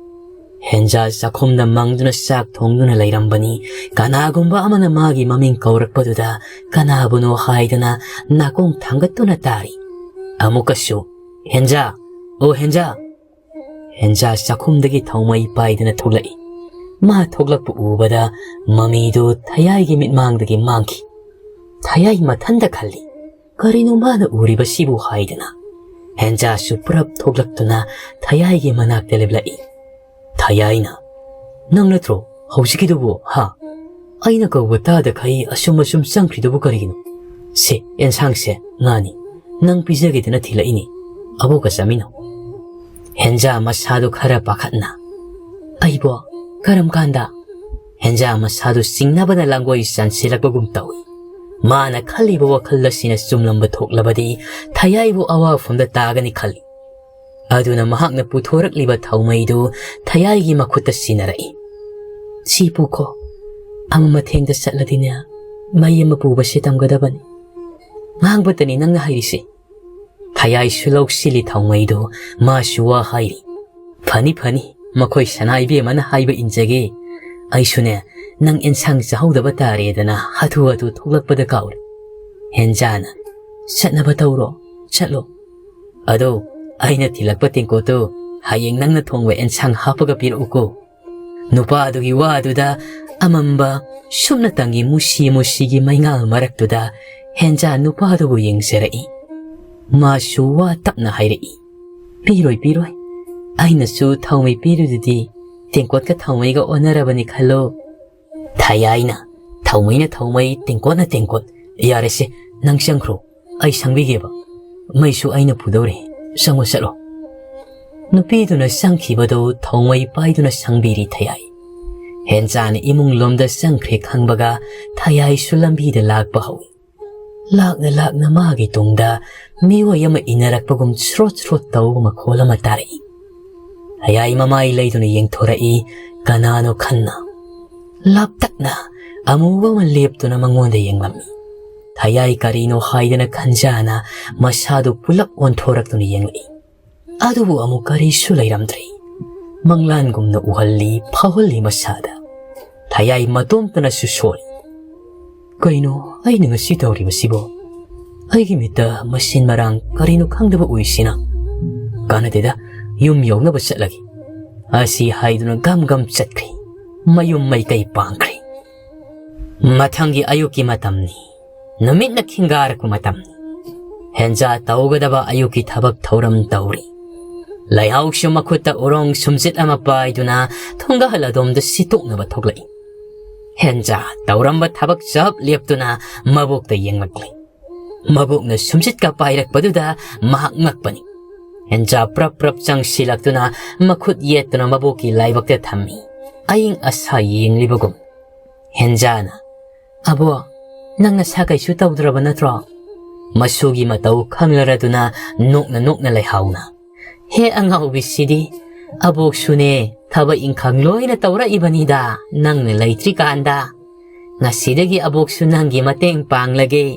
ꯍꯦꯟꯖꯥ ꯆꯥꯛꯈꯨꯝꯗ ꯃꯪꯗꯨꯅ ꯆꯥꯛ ꯊꯣꯡꯗꯨꯅ ꯂꯩꯔꯝꯕꯅꯤ꯫ ꯀꯅꯥꯒꯨꯝꯕ ꯑꯃꯅ ꯃꯥꯒꯤ ꯃꯃꯤꯡ ꯀꯧꯔꯛꯄꯗꯨꯗ ꯀꯅꯥꯕꯨꯅꯣ ꯍꯥꯏꯗꯅ ꯅꯥꯀꯣꯡ ꯊꯥꯡꯒꯠꯇꯨꯅ ꯇꯥꯔꯤ꯫ ꯑꯃꯨꯛꯀꯁꯨ, "ꯍꯦꯟꯖꯥ! ꯑꯣ ꯍꯦꯟꯖꯥ!" ꯍꯦꯟꯖꯥ ꯆꯥꯛꯈꯨꯝꯗꯒꯤ ꯊꯥꯎꯃꯩ ꯄꯥꯏꯗꯨꯅ ꯊꯣꯛꯂꯛꯏ꯫ ꯃꯥ ꯊꯣꯛꯂꯛꯄ ꯎꯕꯗ ꯃꯃꯤꯗꯨ ꯊꯌꯥꯏꯒꯤ ꯃꯤꯠꯃꯥꯡꯗꯒꯤ ꯃꯥꯡꯈꯤ꯫ ꯊꯌꯥꯏ ꯃꯊꯟꯇ ꯈꯜꯂꯤ, "ꯀꯔꯤꯅꯣ ꯃꯥꯅ ꯎꯔꯤꯕꯁꯤꯕꯨ?" ꯍꯥꯏꯗꯅ꯫ ꯍꯦꯟꯖꯥꯁꯨ ꯄꯨꯔꯞ ꯊꯣꯛꯂꯛꯇꯨꯅ ꯊꯌꯥꯏꯒꯤ ꯃꯅꯥꯛꯇ ꯂꯦꯞꯂꯛꯏ꯫ ꯊꯌꯥꯏꯅ, "ꯅꯪ ꯅꯠꯇ꯭ꯔꯣ ꯍꯧꯖꯤꯛꯀꯤꯗꯨꯕꯨ, ꯍꯥ? ꯑꯩꯅ ꯀꯧꯕ ꯇꯥꯗꯈꯩ ꯑꯁꯨꯝ ꯑꯁꯨꯝ ꯆꯪꯈ꯭ꯔꯤꯗꯨꯕꯨ ꯀꯔꯤꯒꯤꯅꯣ? ꯁꯦ, ꯑꯦꯟꯁꯥꯡꯁꯦ ꯉꯥꯅꯤ꯫ ꯅꯪ ꯄꯤꯖꯒꯦꯗꯅ ꯊꯤꯜꯂꯛꯏꯅꯤ꯫ ꯑꯕꯣꯛꯀ ꯆꯥꯃꯤꯟꯅꯧ꯫" ꯍꯦꯟꯖꯥ ꯃꯁꯥꯗꯨ ꯈꯔ ꯄꯥꯈꯠꯅ, "ꯑꯩꯕꯣ? ꯀꯔꯝ ꯀꯥꯟꯗ?" ꯍꯦꯟꯖꯥ ꯃꯁꯥꯗꯨ ꯆꯤꯡꯅꯕꯅ ꯂꯥꯡꯒꯣꯏ ꯆꯥꯟꯁꯤꯜꯂꯛꯄꯒꯨꯝ ꯇꯧꯏ꯫ ꯃꯥꯅ ꯈꯜꯂꯤꯕ ꯋꯥꯈꯜ ꯑꯁꯤꯅ ꯆꯨꯝꯂꯝꯕ ꯊꯣꯛꯂꯕꯗꯤ ꯊꯌꯥꯏꯕꯨ ꯑꯋꯥꯐꯝꯗ ꯇꯥꯒꯅꯤ ꯈꯜꯂꯤ꯫ ꯑꯗꯨꯅ ꯃꯍꯥꯛꯅ ꯄꯨꯊꯣꯔꯛꯂꯤꯕ ꯊꯥꯎꯃꯩꯗꯨ ꯊꯌꯥꯏꯒꯤ ꯃꯈꯨꯠꯇ ꯁꯤꯟꯅꯔꯛꯏ꯫ "ꯁꯤ ꯄꯨꯈꯣ꯫ ꯑꯃ ꯃꯊꯦꯡꯗ ꯆꯠꯂꯗꯤꯅꯦ, ꯃꯩ ꯑꯃ ꯄꯨꯕꯁꯦ ꯇꯝꯒꯗꯕꯅꯤ꯫" "ꯉꯥꯡꯕꯇꯅꯤ ꯅꯪꯅ ꯍꯩꯔꯤꯁꯦ꯫" ꯊꯌꯥꯏꯁꯨ ꯂꯧꯁꯤꯜꯂꯤ ꯊꯥꯎꯃꯩꯗꯨ, ꯃꯥꯁꯨ ꯋꯥ ꯍꯥꯏꯔꯤ꯫ "ꯐꯅꯤ, ꯐꯅꯤ, ꯃꯈꯣꯏ ꯁꯅꯥ ꯏꯕꯦꯝꯃꯅ ꯍꯥꯏꯕ ꯏꯟꯖꯒꯦ꯫ ꯑꯩꯁꯨꯅꯦ, ꯅꯪ ꯑꯦꯟꯁꯥꯡ ꯆꯥꯍꯧꯗꯕ ꯇꯥꯔꯦꯗꯅ ꯍꯥꯊꯨ ꯍꯥꯊꯨ ꯊꯣꯛꯂꯛꯄꯗ ꯀꯥꯎꯔꯦ꯫" ꯍꯦꯟꯖꯥꯅ, "ꯆꯠꯅꯕ ꯇꯧꯔꯣ, ꯆꯠꯂꯣ꯫ ꯑꯗꯣ, ꯑꯩꯅ ꯊꯤꯜꯂꯛꯄ ꯇꯦꯡꯀꯣꯠꯇꯨ ꯍꯌꯦꯡ ꯅꯪꯅ ꯊꯣꯡꯕ ꯑꯦꯟꯁꯥꯡ ꯍꯥꯞꯄꯒ ꯄꯤꯔꯛꯎꯀꯣ꯫" ꯅꯨꯄꯥꯗꯨꯒꯤ ꯋꯥꯗꯨꯗ ꯑꯃꯝꯕ ꯁꯨꯞꯅꯇꯪꯒꯤ ꯃꯨꯁꯤ ꯃꯨꯁꯤꯒꯤ ꯃꯩꯉꯥꯜ ꯃꯔꯛꯇꯨꯗ ꯍꯦꯟꯖꯥ ꯅꯨꯄꯥꯗꯨꯕꯨ ꯌꯦꯡꯖꯔꯛꯏ꯫ ꯃꯥꯁꯨ ꯋꯥ ꯇꯞꯅ ꯍꯥꯏꯔꯛꯏ, "ꯄꯤꯔꯣꯏ, ꯄꯤꯔꯣꯏ꯫ ꯑꯩꯅꯁꯨ ꯊꯥꯎꯃꯩ ꯄꯤꯔꯤꯗꯨꯗꯤ ꯇꯦꯡꯀꯣꯠꯀ ꯊꯥꯎꯃꯩꯒ ꯑꯣꯟꯅꯔꯕꯅꯤ ꯈꯜꯂꯣ꯫" ꯊꯌꯥꯏꯅ, "ꯊꯥꯎꯃꯩꯅ ꯊꯥꯎꯃꯩ, ꯇꯦꯡꯀꯣꯠꯅ ꯇꯦꯡꯀꯣꯠ꯫ ꯌꯥꯔꯦꯁꯦ, ꯅꯪ ꯆꯪꯈ꯭ꯔꯣ꯫ ꯑꯩ ꯁꯪꯕꯤꯒꯦꯕ꯫ ꯃꯩꯁꯨ ꯑꯩꯅ ꯄꯨꯗꯧꯔꯦ꯫ ꯆꯪꯉꯣ, ꯆꯠꯂꯣ꯫" ꯅꯨꯄꯤꯗꯨꯅ ꯆꯪꯈꯤꯕꯗꯨ ꯊꯧꯃꯩ ꯄꯥꯏꯗꯨꯅ ꯁꯪꯕꯤꯔꯤ ꯊꯌꯥꯏ꯫ ꯍꯦꯟꯖꯥꯅ ꯏꯃꯨꯡ ꯂꯣꯝꯗ ꯆꯪꯈ꯭ꯔꯦ ꯈꯪꯕꯒ ꯊꯌꯥꯏꯁꯨ ꯂꯝꯕꯤꯗ ꯂꯥꯛꯄ ꯍꯧꯏ꯫ ꯂꯥꯛꯅ ꯂꯥꯛꯅ ꯃꯥꯒꯤ ꯇꯨꯡꯗ ꯃꯤꯑꯣꯏ ꯑꯃ ꯏꯟꯅꯔꯛꯄꯒꯨꯝ ꯁ꯭ꯔꯣꯠ ꯁ꯭ꯔꯣꯠ ꯇꯧꯕ ꯃꯈꯣꯜ ꯑꯃ ꯇꯥꯔꯛꯏ꯫ ꯊꯌꯥꯏ ꯃꯃꯥꯏ ꯂꯩꯗꯨꯅ ꯌꯦꯡꯊꯣꯔꯛꯏ, ꯀꯅꯥꯅꯣ ꯈꯟꯅ꯫ ꯂꯥꯞꯇꯛꯅ ꯑꯃꯨꯕ ꯑꯃ ꯂꯦꯞꯇꯨꯅ ꯃꯉꯣꯟꯗ ꯌꯦꯡꯂꯝꯃꯤ꯫ ꯊꯌꯥꯏ ꯀꯔꯤꯅꯣ ꯍꯥꯏꯗꯅ ꯈꯟꯖꯥꯅ ꯃꯁꯥꯗꯨ ꯄꯨꯂꯞ ꯑꯣꯟꯊꯣꯔꯛꯇꯨꯅ ꯌꯦꯡꯂꯛꯏ꯫ ꯑꯗꯨꯕꯨ ꯑꯃꯨꯛ ꯀꯔꯤꯁꯨ ꯂꯩꯔꯝꯗ꯭ꯔꯦ꯫ ꯃꯪꯂꯥꯟꯒꯨꯝꯅ ꯎꯍꯜꯂꯤ, ꯐꯥꯎꯍꯜꯂꯤ ꯃꯁꯥꯗ꯫ ꯊꯌꯥꯏ ꯃꯇꯣꯝꯇꯅꯁꯨ ꯁꯣꯜꯂꯤ꯫ "ꯀꯩꯅꯣ ꯑꯩꯅ ꯉꯁꯤ ꯇꯧꯔꯤꯕꯁꯤꯕꯣ? ꯑꯩꯒꯤ ꯃꯤꯠꯇ ꯃꯁꯤꯟ ꯃꯔꯥꯡ ꯀꯔꯤꯅꯣ ꯈꯪꯗꯕ ꯎꯏꯁꯤꯅ? ꯀꯥꯟꯅꯗꯦꯗ, ꯌꯨꯝ ꯌꯧꯅꯕ ꯆꯠꯂꯒꯦ" ꯑꯁꯤ ꯍꯥꯏꯗꯨꯅ ꯒꯝ ꯒꯝ ꯆꯠꯈ꯭ꯔꯦ꯫ ꯃꯌꯨꯝ ꯃꯩꯀꯩ ꯄꯥꯡꯈ꯭ꯔꯦ꯫ ꯃꯊꯪꯒꯤ ꯑꯌꯨꯛꯀꯤ ꯃꯇꯝꯅꯤ꯫ ꯅꯨꯃꯤꯠꯅ ꯈꯤꯡꯒꯥꯔꯛꯄ ꯃꯇꯝꯅꯤ꯫ ꯍꯦꯟꯖꯥ ꯇꯧꯒꯗꯕ ꯑꯌꯨꯛꯀꯤ ꯊꯕꯛ ꯊꯧꯔꯝ ꯇꯧꯔꯤ꯫ ꯂꯩꯍꯥꯎꯁꯨ ꯃꯈꯨꯠꯇ ꯎꯔꯣꯡ ꯁꯨꯝꯖꯤꯠ ꯑꯃ ꯄꯥꯏꯗꯨꯅ ꯊꯣꯡꯒꯥꯜ ꯑꯗꯣꯝꯗ ꯁꯤꯠꯇꯣꯛꯅꯕ ꯊꯣꯛꯂꯛꯏ꯫ ꯍꯦꯟꯖꯥ ꯇꯧꯔꯝꯕ ꯊꯕꯛ ꯆꯞ ꯂꯦꯞꯇꯨꯅ ꯃꯕꯣꯛꯇ ꯌꯦꯡꯂꯛꯂꯤ꯫ ꯃꯕꯣꯛꯅ ꯁꯨꯝꯖꯤꯠꯀ ꯄꯥꯏꯔꯛꯄꯗꯨꯗ ꯃꯍꯥꯛ ꯉꯛꯄꯅꯤ꯫ ꯍꯦꯟꯖꯥ ꯄ꯭ꯔꯞ ꯄ꯭ꯔꯞ ꯆꯪꯁꯤꯜꯂꯛꯇꯨꯅ ꯃꯈꯨꯠ ꯌꯦꯠꯇꯨꯅ ꯃꯕꯣꯛꯀꯤ ꯂꯥꯏꯕꯛꯇ ꯊꯝꯃꯤ꯫ ꯑꯏꯪ ꯑꯁꯥ ꯌꯦꯡꯂꯤꯕꯒꯨꯝ꯫ ꯍꯦꯟꯖꯥꯅ, "ꯑꯕꯣ, ꯅꯪ ꯅꯁꯥ ꯀꯩꯁꯨ ꯇꯧꯗ꯭ꯔꯕ ꯅꯠꯇ꯭ꯔꯣ?" ꯃꯁꯨꯒꯤ ꯃꯇꯧ ꯈꯪꯂꯔꯗꯨꯅ ꯅꯣꯛꯅ ꯅꯣꯛꯅ ꯂꯩꯍꯥꯎꯅ, "ꯍꯦ ꯑꯉꯥꯎꯕꯤꯁꯤꯗꯤ, ꯑꯕꯣꯛꯁꯨꯅꯦ ꯊꯕꯛ ꯏꯪꯈꯥꯡ ꯂꯣꯏꯅ ꯇꯧꯔꯛꯏꯕꯅꯤꯗ ꯅꯪꯅ ꯂꯩꯇ꯭ꯔꯤꯀꯥꯟꯗ꯫ ꯉꯁꯤꯗꯒꯤ ꯑꯕꯣꯛꯁꯨ ꯅꯪꯒꯤ ꯃꯇꯦꯡ ꯄꯥꯡꯂꯒꯦ꯫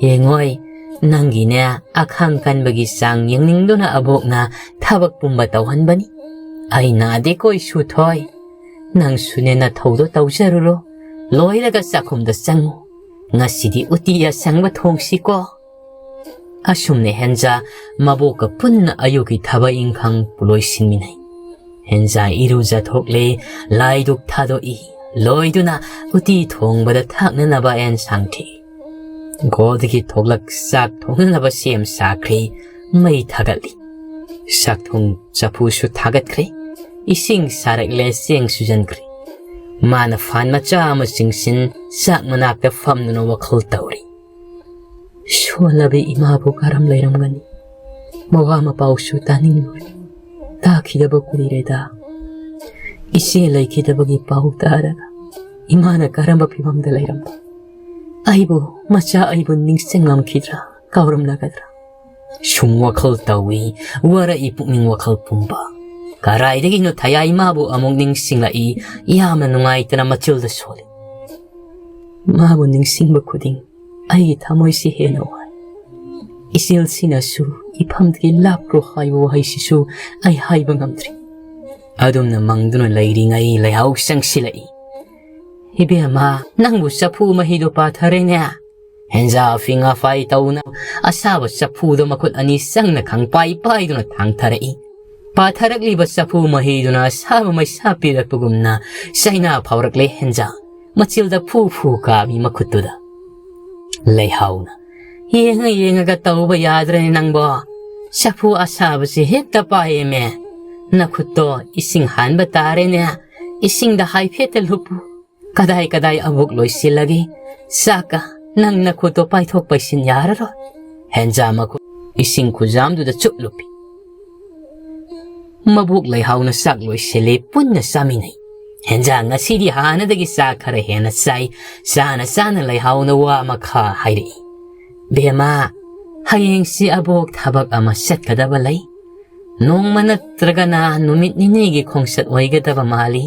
ꯌꯦꯡꯉꯣꯏ, ꯅꯪꯒꯤꯅꯦ ꯑꯈꯥꯡ ꯀꯟꯕꯒꯤ ꯆꯥꯡ ꯌꯦꯡꯅꯤꯡꯗꯨꯅ ꯑꯕꯣꯛꯅ ꯊꯕꯛ ꯄꯨꯝꯕ ꯇꯧꯍꯟꯕꯅꯤ꯫ ꯑꯩ ꯅꯥꯗꯦꯀꯣ ꯏꯁꯨꯊꯣꯏ꯫ ꯅꯪꯁꯨꯅꯦ ꯅꯊꯧꯗꯣ ꯇꯧꯖꯔꯨꯔꯣ꯫ ꯂꯣꯏꯔꯒ ꯆꯥꯛꯈꯨꯝꯗ ꯆꯪꯉꯨ꯫ ꯉꯁꯤꯗꯤ ꯎꯇꯤ ꯑꯁꯪꯕ ꯊꯣꯡꯁꯤꯀꯣ꯫" ꯑꯁꯨꯝꯅ ꯍꯦꯟꯖꯥ ꯃꯕꯣꯛꯀ ꯄꯨꯟꯅ ꯑꯌꯨꯛꯀꯤ ꯊꯕꯛ ꯏꯪꯈꯥꯡ ꯂꯣꯏꯁꯤꯟꯃꯤꯟꯅꯩ꯫ ꯍꯦꯟꯖꯥ ꯏꯔꯨꯖꯊꯣꯛꯂꯦ, ꯂꯥꯏꯗꯨꯛ ꯊꯥꯗꯣꯛꯏ, ꯂꯣꯏꯗꯨꯅ ꯎꯇꯤ ꯊꯣꯡꯕꯗ ꯊꯥꯛꯅꯅꯕ ꯑꯦꯟꯁꯥꯡ ꯊꯤ꯫ ꯒꯣꯜꯗꯒꯤ ꯊꯣꯛꯂꯛ ꯆꯥꯛ ꯊꯣꯡꯅꯅꯕ ꯁꯦꯝ ꯁꯥꯈ꯭ꯔꯦ, ꯃꯩ ꯊꯥꯒꯠꯂꯤ꯫ ꯆꯥꯛꯊꯣꯡ ꯆꯐꯨꯁꯨ ꯊꯥꯒꯠꯈ꯭ꯔꯦ, ꯏꯁꯤꯡ ꯁꯥꯔꯛꯂꯦ, ꯆꯦꯡ ꯁꯨꯖꯟꯈ꯭ꯔꯦ꯫ ꯃꯥꯅ ꯐꯥꯟ ꯃꯆꯥ ꯑꯃ ꯆꯤꯡꯁꯤꯟ ꯆꯥꯛ ꯃꯅꯥꯛꯇ ꯐꯝꯗꯨꯅ ꯋꯥꯈꯜ ꯇꯧꯔꯤ꯫ ꯁꯣꯜꯂꯕꯤ ꯏꯃꯥꯕꯨ ꯀꯔꯝ ꯂꯩꯔꯝꯒꯅꯤ? ꯃꯋꯥ ꯃꯄꯥꯎꯁꯨ ꯇꯥꯅꯤꯡꯂꯣꯏ꯫ ꯇꯥꯈꯤꯗꯕ ꯀꯨꯏꯔꯦꯗ꯫ ꯏꯆꯦ ꯂꯩꯈꯤꯗꯕꯒꯤ ꯄꯥꯎ ꯇꯥꯔꯒ ꯏꯃꯥꯅ ꯀꯔꯝꯕ ꯐꯤꯕꯝꯗ ꯂꯩꯔꯝꯕ? ꯑꯩꯕꯨ, ꯃꯆꯥ ꯑꯩꯕꯨ ꯅꯤꯡꯁꯤꯡꯂꯝꯈꯤꯗ꯭ꯔꯥ, ꯀꯥꯎꯔꯝꯂꯒꯗ꯭ꯔꯥ? ꯁꯨꯝ ꯋꯥꯈꯜ ꯇꯧꯏ, ꯋꯥꯔꯛꯏ ꯄꯨꯛꯅꯤꯡ ꯋꯥꯈꯜ ꯄꯨꯝꯕ꯫ ꯀꯔꯥꯏꯗꯒꯤꯅꯣ ꯊꯌꯥꯏ ꯃꯥꯕꯨ ꯑꯃꯨꯛ ꯅꯤꯡꯁꯤꯡꯂꯛꯏ, ꯌꯥꯝꯅ ꯅꯨꯡꯉꯥꯏꯇꯅ ꯃꯆꯤꯜꯗ ꯁꯣꯜꯂꯤ꯫ ꯃꯥꯕꯨ ꯅꯤꯡꯁꯤꯡꯕ ꯈꯨꯗꯤꯡ ꯑꯩꯒꯤ ꯊꯃꯣꯏꯁꯤ ꯍꯦꯟꯅ ꯋꯥꯏ꯫ ꯏꯆꯦꯜꯁꯤꯅꯁꯨ ꯏꯐꯝꯗꯒꯤ ꯂꯥꯞꯈ꯭ꯔꯣ ꯍꯥꯏꯕ ꯋꯥꯍꯩꯁꯤꯁꯨ ꯑꯩ ꯍꯥꯏꯕ ꯉꯝꯗ꯭ꯔꯤ꯫ ꯑꯗꯨꯝꯅ ꯃꯪꯗꯨꯅ ꯂꯩꯔꯤꯉꯩ ꯂꯩꯍꯥꯎ ꯆꯪꯁꯤꯜꯂꯛꯏ꯫ "ꯏꯕꯦꯝꯃ, ꯅꯪꯕꯨ ꯆꯐꯨ ꯃꯍꯤꯗꯣ ꯄꯥꯊꯔꯦꯅꯦ?" ꯍꯦꯟꯖꯥ ꯐꯤꯉꯥ ꯐꯥꯏ ꯇꯧꯅ ꯑꯁꯥꯕ ꯆꯐꯨꯗꯣ ꯃꯈꯨꯠ ꯑꯅꯤ ꯆꯪꯅ ꯈꯪꯄꯥꯏ ꯄꯥꯏꯗꯨꯅ ꯊꯥꯡꯊꯔꯛꯏ꯫ ꯄꯥꯊꯔꯛꯂꯤꯕ ꯆꯐꯨ ꯃꯍꯤꯗꯨꯅ ꯑꯁꯥꯕ ꯃꯩꯁꯥ ꯄꯤꯔꯛꯄꯒꯨꯝꯅ ꯆꯩꯅꯥ ꯐꯥꯎꯔꯛꯂꯦ ꯍꯦꯟꯖꯥ꯫ ꯃꯆꯤꯜꯗ ꯐꯨ ꯐꯨ ꯀꯥꯕꯤ ꯃꯈꯨꯠꯇꯨꯗ꯫ ꯂꯩꯍꯥꯎꯅ, "ꯌꯦꯡꯉ ꯌꯦꯡꯉꯒ ꯇꯧꯕ ꯌꯥꯗ꯭ꯔꯦꯅꯦ ꯅꯪꯕꯣ꯫ ꯆꯐꯨ ꯑꯁꯥꯕꯁꯤ ꯍꯦꯛꯇ ꯄꯥꯏꯌꯦꯃꯦ꯫ ꯅꯈꯨꯠꯇꯣ ꯏꯁꯤꯡ ꯍꯥꯟꯕ ꯇꯥꯔꯦꯅꯦ꯫ ꯏꯁꯤꯡꯗ ꯍꯥꯏꯐꯦꯠꯇ ꯂꯨꯞꯄꯨ꯫ ꯀꯗꯥꯏ ꯀꯗꯥꯏ ꯑꯕꯣꯛ ꯂꯣꯏꯁꯤꯜꯂꯒꯦ? ꯆꯥꯛꯀ ꯅꯪ ꯅꯈꯨꯠꯇꯣ ꯄꯥꯏꯊꯣꯛ ꯄꯥꯏꯁꯤꯟ ꯌꯥꯔꯔꯣꯏ꯫" ꯍꯦꯟꯖꯥ ꯃꯈꯨꯠ ꯏꯁꯤꯡ ꯈꯨꯖꯥꯝꯗꯨꯗ ꯆꯨꯞ ꯂꯨꯞꯄꯤ꯫ ꯃꯕꯣꯛ ꯂꯩꯍꯥꯎꯅ ꯆꯥꯛ ꯂꯣꯏꯁꯤꯜꯂꯦ, ꯄꯨꯟꯅ ꯆꯥꯃꯤꯟꯅꯩ꯫ ꯍꯦꯟꯖꯥ ꯉꯁꯤꯗꯤ ꯍꯥꯟꯅꯗꯒꯤ ꯆꯥꯛ ꯈꯔ ꯍꯦꯟꯅ ꯆꯥꯏ꯫ ꯆꯥꯅ ꯆꯥꯅ ꯂꯩꯍꯥꯎꯅ ꯋꯥ ꯑꯃꯈꯛ ꯍꯥꯏꯔꯛꯏ꯫ "ꯕꯦꯝꯃ, ꯍꯌꯦꯡꯁꯤ ꯑꯕꯣꯛ ꯊꯕꯛ ꯑꯃ ꯆꯠꯀꯗꯕ ꯂꯩ꯫ ꯅꯣꯡꯃ ꯅꯠꯇ꯭ꯔꯒꯅ ꯅꯨꯃꯤꯠ ꯅꯤꯅꯤꯒꯤ ꯈꯣꯡꯆꯠ ꯑꯣꯏꯒꯗꯕ ꯃꯥꯜꯂꯤ꯫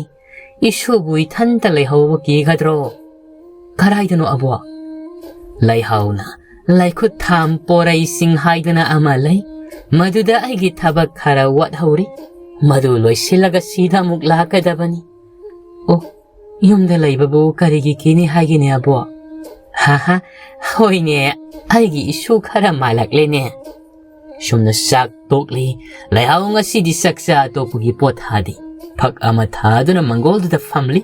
ꯏꯁꯨꯕꯨ ꯏꯊꯟꯇ ꯂꯩꯍꯧꯕ ꯀꯤꯒꯗ꯭ꯔꯣ?" "ꯀꯗꯥꯏꯗꯅꯣ ꯑꯕꯣꯛ?" ꯂꯩꯍꯥꯎꯅ, "ꯂꯩꯈꯨꯠ ꯊꯥꯝ ꯄꯣꯔꯩꯁꯤꯡ ꯍꯥꯏꯗꯅ ꯑꯃ ꯂꯩ꯫ ꯃꯗꯨꯗ ꯑꯩꯒꯤ ꯊꯕꯛ ꯈꯔ ꯋꯥꯠꯍꯧꯔꯤ꯫ ꯃꯗꯨ ꯂꯣꯏꯁꯤꯜꯂꯒ ꯁꯤꯗ ꯑꯃꯨꯛ ꯂꯥꯛꯀꯗꯕꯅꯤ꯫" "ꯑꯣ, ꯌꯨꯝꯗ ꯂꯩꯕꯕꯨ ꯀꯔꯤꯒꯤ ꯀꯤꯅꯤ ꯍꯥꯏꯒꯦꯅꯦ ꯑꯕꯣꯛ?" "ꯍꯥ ꯍꯥ, ꯍꯣꯏꯅꯦ, ꯑꯩꯒꯤ ꯏꯁꯨ ꯈꯔ ꯃꯥꯜꯂꯛꯂꯦꯅꯦ꯫" ꯁꯨꯝꯅ ꯆꯥꯛ ꯇꯣꯛꯂꯤ꯫ ꯂꯩꯍꯥꯎ ꯉꯁꯤꯗꯤ ꯆꯥꯛꯆꯥ ꯇꯣꯛꯄꯒꯤ ꯄꯣꯠ ꯊꯥꯗꯦ꯫ ꯐꯛ ꯑꯃ ꯊꯥꯗꯨꯅ ꯃꯪꯒꯣꯜꯗꯨꯗ ꯐꯝꯂꯤ꯫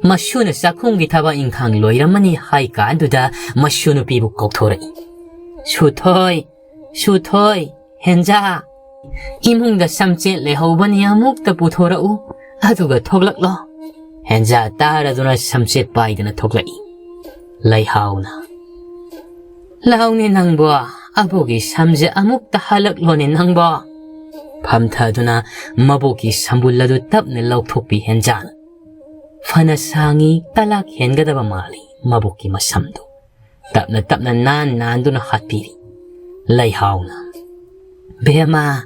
ꯃꯁꯨꯅ ꯆꯥꯛꯈꯨꯝꯒꯤ ꯊꯕꯛ ꯏꯪꯈꯥꯡ ꯂꯣꯏꯔꯝꯃꯅꯤ ꯍꯥꯏ ꯀꯥꯟꯗꯨꯗ ꯃꯁꯨ ꯅꯨꯄꯤꯕꯨ ꯀꯧꯊꯣꯔꯛꯏ꯫ "ꯁꯨꯊꯣꯏ, ꯁꯨꯊꯣꯏ, ꯍꯦꯟꯖꯥ, ꯏꯃꯨꯡꯗ ꯁꯝꯆꯦꯠ ꯂꯩꯍꯧꯕꯅꯤ, ꯑꯃꯨꯛꯇ ꯄꯨꯊꯣꯔꯛꯎ, ꯑꯗꯨꯒ ꯊꯣꯛꯂꯛꯂꯣ꯫" ꯍꯦꯟꯖꯥ ꯇꯥꯔꯗꯨꯅ ꯁꯝꯆꯦꯠ ꯄꯥꯏꯗꯨꯅ ꯊꯣꯛꯂꯛꯏ꯫ ꯂꯩꯍꯥꯎꯅ, "ꯂꯥꯎꯅꯦ ꯅꯪꯕꯣ, ꯑꯕꯣꯛꯀꯤ ꯁꯝꯁꯦ ꯑꯃꯨꯛꯇ ꯍꯜꯂꯛꯂꯣꯅꯦ ꯅꯪꯕꯣ꯫" ꯐꯝꯊꯗꯨꯅ ꯃꯕꯣꯛꯀꯤ ꯁꯝꯕꯨꯜ ꯑꯗꯨ ꯇꯞꯅ ꯂꯧꯊꯣꯛꯄꯤ ꯍꯦꯟꯖꯥꯅ꯫ ꯐꯅ ꯁꯥꯡꯉꯤ, ꯇꯂꯥꯛ ꯍꯦꯟꯒꯗꯕ ꯃꯥꯜꯂꯤ ꯃꯕꯣꯛꯀꯤ ꯃꯁꯝꯗꯨ꯫ ꯇꯞꯅ ꯇꯞꯅ ꯅꯥꯟ ꯅꯥꯟꯗꯨꯅ ꯍꯥꯠꯄꯤꯔꯤ꯫ ꯂꯩꯍꯥꯎꯅ, "ꯕꯦꯝꯃ,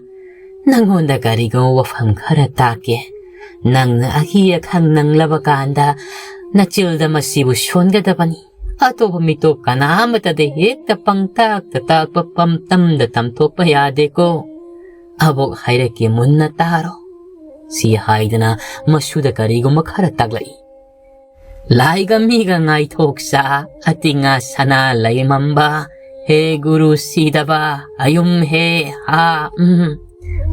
ꯅꯪꯉꯣꯟꯗ ꯀꯔꯤꯒꯨꯝꯕ ꯋꯥꯐꯝ ꯈꯔ ꯇꯥꯛꯀꯦ꯫ ꯅꯪꯅ ꯑꯀꯤ ꯑꯈꯪ ꯅꯪꯂꯕ ꯀꯥꯟꯗ ꯅꯆꯤꯜꯗ ꯃꯁꯤꯕꯨ ꯁꯣꯟꯒꯗꯕꯅꯤ꯫ ꯑꯇꯣꯞꯄ ꯃꯤꯇꯣꯞ ꯀꯅꯥ ꯑꯃꯠꯇꯗ ꯍꯦꯛꯇ ꯄꯪꯇꯥꯛꯇ ꯇꯥꯛꯄ, ꯄꯪꯇꯝꯗ ꯇꯝꯊꯣꯛꯄ ꯌꯥꯗꯦꯀꯣ꯫ ꯑꯕꯣꯛ ꯍꯥꯏꯔꯛꯀꯦ, ꯃꯨꯟꯅ ꯇꯥꯔꯣ"꯫ ꯁꯤ ꯍꯥꯏꯗꯅ ꯃꯁꯨꯗ ꯀꯔꯤꯒꯨꯝꯕ ꯈꯔ ꯇꯥꯛꯂꯛꯏ꯫ "ꯂꯥꯏꯒ ꯃꯤꯒ ꯉꯥꯏꯊꯣꯛꯆ ꯑꯇꯤꯉꯥ ꯁꯅꯥ ꯂꯩꯃꯝꯕ, ꯍꯦ ꯒꯨꯔꯨ ꯁꯤꯗꯕ, ꯑꯌꯨꯝ ꯍꯦ ꯍꯥ ꯎꯝ꯫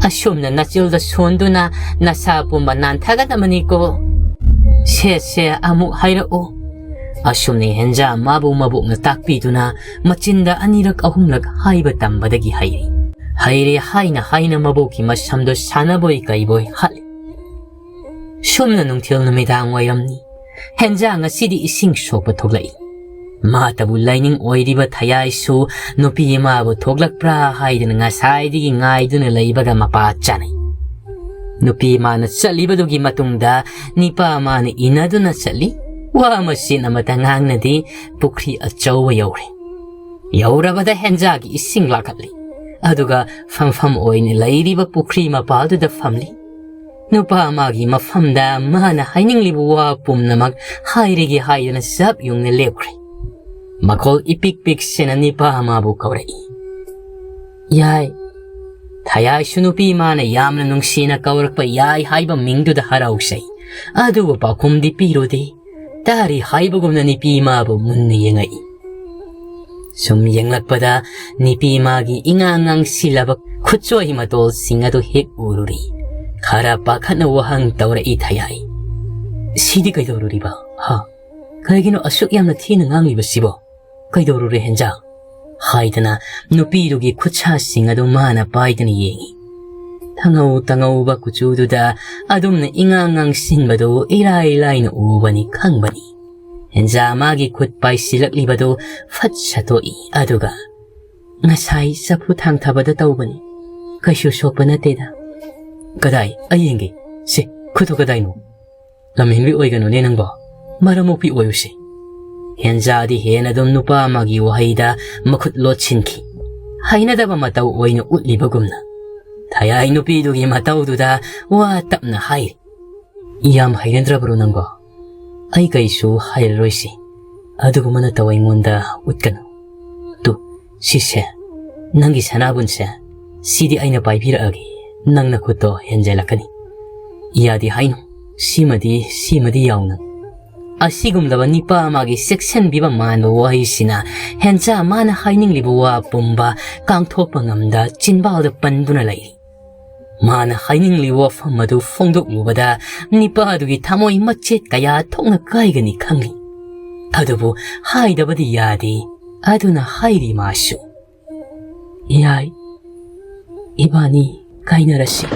ꯑꯁꯨꯝꯅ ꯅꯆꯤꯜꯗ ꯁꯣꯟꯗꯨꯅ ꯅꯁꯥ ꯄꯨꯝꯕ ꯅꯥꯟꯊꯒꯗꯕꯅꯤꯀꯣ꯫ ꯁꯦ ꯁꯦ, ꯑꯃꯨꯛ ꯍꯥꯏꯔꯛꯎ"꯫ ꯑꯁꯨꯝꯅ ꯍꯦꯟꯖꯥ ꯃꯥꯕꯨ ꯃꯕꯣꯛꯅ ꯇꯥꯛꯄꯤꯗꯨꯅ ꯃꯆꯤꯟꯗ ꯑꯅꯤꯔꯛ ꯑꯍꯨꯝꯂꯛ ꯍꯥꯏꯕ ꯇꯝꯕꯗꯒꯤ ꯍꯩꯔꯦ꯫ ꯍꯩꯔꯦ ꯍꯥꯏꯅ ꯍꯥꯏꯅ ꯃꯕꯣꯛꯀꯤ ꯃꯁꯝꯗꯣ ꯁꯥꯟꯅꯕꯣꯏ ꯀꯩꯕꯣꯏ ꯍꯥꯠꯂꯤ꯫ ꯁꯨꯝꯅ ꯅꯨꯡꯊꯤꯜ ꯅꯨꯃꯤꯗꯥꯡ ꯋꯥꯏꯔꯝꯅꯤ꯫ ꯍꯦꯟꯖꯥ ꯉꯁꯤꯗꯤ ꯏꯁꯤꯡ ꯁꯣꯛꯄ ꯊꯣꯛꯂꯛꯏ꯫ ꯃꯥꯇꯕꯨ ꯂꯥꯏꯅꯤꯡ ꯑꯣꯏꯔꯤꯕ ꯊꯌꯥꯏꯁꯨ ꯅꯨꯄꯤ ꯑꯃꯕꯨ ꯊꯣꯛꯂꯛꯄ꯭ꯔꯥ ꯍꯥꯏꯗꯨꯅ ꯉꯁꯥꯏꯗꯒꯤ ꯉꯥꯏꯗꯨꯅ ꯂꯩꯕꯒ ꯃꯄꯥ ꯆꯥꯅꯩ꯫ ꯅꯨꯄꯤ ꯃꯥꯅ ꯆꯠꯂꯤꯕꯗꯨꯒꯤ ꯃꯇꯨꯡꯗ ꯅꯤꯄꯥ ꯃꯥꯅ ꯏꯟꯅꯗꯨꯅ ꯆꯠꯂꯤ꯫ ꯋꯥ ꯃꯆꯤꯟ ꯑꯃꯠꯇ ꯉꯥꯡꯅꯗꯦ꯫ ꯄꯨꯈ꯭ꯔꯤ ꯑꯆꯧꯕ ꯌꯧꯔꯦ꯫ ꯌꯧꯔꯕꯗ ꯍꯦꯟꯖꯥꯒꯤ ꯏꯁꯤꯡ ꯂꯥꯛꯀꯠꯂꯤ꯫ ꯑꯗꯨꯒ ꯐꯝꯐꯝ ꯑꯣꯏꯅ ꯂꯩꯔꯤꯕ ꯄꯨꯈ꯭ꯔꯤ ꯃꯄꯥꯜꯗꯨꯗ ꯐꯝꯂꯤ꯫ ꯅꯨꯄꯥ ꯑꯃꯒꯤ ꯃꯐꯝꯗ ꯃꯥꯅ ꯍꯥꯏꯅꯤꯡꯂꯤꯕ ꯋꯥ ꯄꯨꯝꯅꯃꯛ ꯍꯥꯏꯔꯒꯦ ꯍꯥꯏꯗꯅ ꯆꯞ ꯌꯨꯡꯅ ꯂꯦꯞꯈ꯭ꯔꯦ꯫ ꯃꯈꯣꯜ ꯏꯄꯤꯛ ꯄꯤꯛꯁꯤꯅ ꯅꯤꯄꯥ ꯑꯃꯕꯨ ꯀꯧꯔꯛꯏ꯫ "ꯌꯥꯏ"꯫ ꯊꯌꯥꯏꯁꯨ ꯅꯨꯄꯤ ꯃꯥꯅ ꯌꯥꯝꯅ ꯅꯨꯡꯁꯤꯅ ꯀꯧꯔꯛꯄ "ꯌꯥꯏ" ꯍꯥꯏꯕ ꯃꯤꯡꯗꯨꯗ ꯍꯔꯥꯎꯖꯩ꯫ ꯑꯗꯨꯕꯨ ꯄꯥꯎꯈꯨꯝꯗꯤ ꯄꯤꯔꯨꯗꯦ꯫ ꯇꯥꯔꯤ ꯍꯥꯏꯕꯒꯨꯝꯅ ꯅꯤꯄꯤ ꯃꯥꯕꯨ ꯃꯨꯟꯅ ꯌꯦꯡꯉꯛꯏ꯫ ꯁꯨꯝ ꯌꯦꯡꯂꯛꯄꯗ ꯅꯤꯄꯤ ꯃꯥꯒꯤ ꯏꯉꯥꯡ ꯉꯥꯡꯁꯤꯜꯂꯕ ꯈꯨꯠꯆꯣꯏ ꯃꯇꯣꯜꯁꯤꯡ ꯑꯗꯨ ꯍꯦꯛ ꯎꯔꯨꯔꯦ꯫ ꯈꯔ ꯄꯥꯈꯠꯅ ꯋꯥꯍꯪ ꯇꯧꯔꯛꯏ ꯊꯌꯥꯏ꯫ "ꯁꯤꯗꯤ ꯀꯩꯗꯧꯔꯨꯔꯤꯕ? ꯍꯥ? ꯀꯩꯒꯤꯅꯣ ꯑꯁꯨꯛ ꯌꯥꯝꯅ ꯊꯤꯅ ꯉꯥꯡꯂꯤꯕꯁꯤꯕꯣ? ꯀꯩꯗꯧꯔꯨꯔꯦ ꯍꯦꯟꯖꯥ?" ꯍꯥꯏꯗꯅ ꯅꯨꯄꯤꯗꯨꯒꯤ ꯈꯨꯠꯁꯥꯁꯤꯡ ꯑꯗꯨ ꯃꯥꯅ ꯄꯥꯏꯗꯨꯅ ꯌꯦꯡꯉꯤ꯫ ꯊꯉꯧ ꯇꯉꯧꯕ ꯀꯨꯆꯨꯗꯨꯗ ꯑꯗꯨꯝꯅ ꯏꯉꯥꯡ ꯉꯥꯡꯁꯤꯟꯕꯗꯨ ꯏꯔꯥꯏ ꯂꯥꯏꯅ ꯎꯕꯅꯤ, ꯈꯪꯕꯅꯤ꯫ ꯍꯦꯟꯖꯥ ꯃꯥꯒꯤ ꯈꯨꯠ ꯄꯥꯏꯁꯤꯜꯂꯛꯂꯤꯕꯗꯨ ꯐꯠ ꯁꯠꯇꯣꯛꯏ, ꯑꯗꯨꯒ, "ꯉꯁꯥꯏ ꯆꯐꯨ ꯊꯥꯡꯊꯕꯗ ꯇꯧꯕꯅꯤ, ꯀꯩꯁꯨ ꯁꯣꯛꯄ ꯅꯠꯇꯦꯗ꯫ ꯀꯗꯥꯏ? ꯑꯩ ꯌꯦꯡꯒꯦ꯫ ꯁꯦ, ꯈꯨꯠꯇꯣ ꯀꯗꯥꯏꯅꯣ? ꯂꯝꯍꯦꯟꯕꯤ ꯑꯣꯏꯒꯅꯨꯅꯦ ꯅꯪꯕꯣ꯫ ꯃꯔꯝ ꯃꯣꯛꯄꯤ ꯑꯣꯏꯌꯨꯁꯦ꯫ ꯍꯦꯟꯖꯥꯗꯤ ꯍꯦꯟꯅ ꯑꯗꯨꯝ ꯅꯨꯄꯥ ꯑꯃꯒꯤ ꯋꯥꯍꯩꯗ ꯃꯈꯨꯠ ꯂꯣꯠꯁꯤꯟꯈꯤ꯫ ꯍꯩꯅꯗꯕ ꯃꯇꯧ ꯑꯣꯏꯅ ꯎꯠꯂꯤꯕꯒꯨꯝꯅ꯫ ꯊꯌꯥꯏ ꯅꯨꯄꯤꯗꯨꯒꯤ ꯃꯇꯧꯗꯨꯗ ꯋꯥ ꯇꯞꯅ ꯍꯥꯏꯔꯤ꯫ "ꯌꯥꯝ ꯍꯩꯅꯗ꯭ꯔꯕ꯭ꯔꯣ ꯅꯪꯕꯣ? ꯑꯩ ꯀꯩꯁꯨ ꯍꯥꯏꯔꯔꯣꯏꯁꯤ꯫ ꯑꯗꯨꯒꯨꯝꯕ ꯅꯇꯧ ꯑꯩꯉꯣꯟꯗ ꯎꯠꯀꯅꯨ꯫ ꯇꯨ, ꯁꯤꯁꯦ, ꯅꯪꯒꯤ ꯁꯅꯥꯕꯨꯟꯁꯦ, ꯁꯤꯗꯤ ꯑꯩꯅ ꯄꯥꯏꯕꯤꯔꯛꯑꯒꯦ꯫ ꯅꯪ ꯅꯈꯨꯠꯇꯣ ꯍꯦꯟꯖꯜꯂꯛꯀꯅꯤ꯫ ꯌꯥꯗꯦ ꯍꯥꯏꯅꯨ꯫ ꯁꯤꯃꯗꯤ, ꯁꯤꯃꯗꯤ ꯌꯥꯎꯅ"꯫ ꯑꯁꯤꯒꯨꯝꯂꯕ ꯅꯤꯄꯥ ꯑꯃꯒꯤ ꯆꯦꯛꯁꯤꯟꯕꯤꯕ ꯃꯥꯟꯕ ꯋꯥꯍꯩꯁꯤꯅ ꯍꯦꯟꯆꯥ ꯃꯥꯅ ꯍꯥꯏꯅꯤꯡꯂꯤꯕ ꯋꯥ ꯄꯨꯝꯕ ꯀꯥꯡꯊꯣꯛꯄ ꯉꯝꯗ ꯆꯤꯟꯕꯥꯜꯗ ꯄꯟꯗꯨꯅ ꯂꯩꯔꯤ꯫ ꯃꯥꯅ ꯍꯥꯏꯅꯤꯡꯂꯤꯕ ꯋꯥꯐꯝ ꯑꯗꯨ ꯐꯣꯡꯗꯣꯛꯂꯨꯕꯗ ꯅꯤꯄꯥꯗꯨꯒꯤ ꯊꯃꯣꯏ ꯃꯆꯦꯠ ꯀꯌꯥ ꯊꯣꯛꯅ ꯀꯥꯏꯒꯅꯤ ꯈꯪꯂꯤ꯫ ꯑꯗꯨꯕꯨ ꯍꯥꯏꯗꯕꯗꯤ ꯌꯥꯗꯦ꯫ ꯑꯗꯨꯅ ꯍꯥꯏꯔꯤ ꯃꯥꯁꯨ, "ꯌꯥꯏ, ꯏꯕꯥꯅꯤ ꯀꯥꯏꯅꯔꯁꯤ"꯫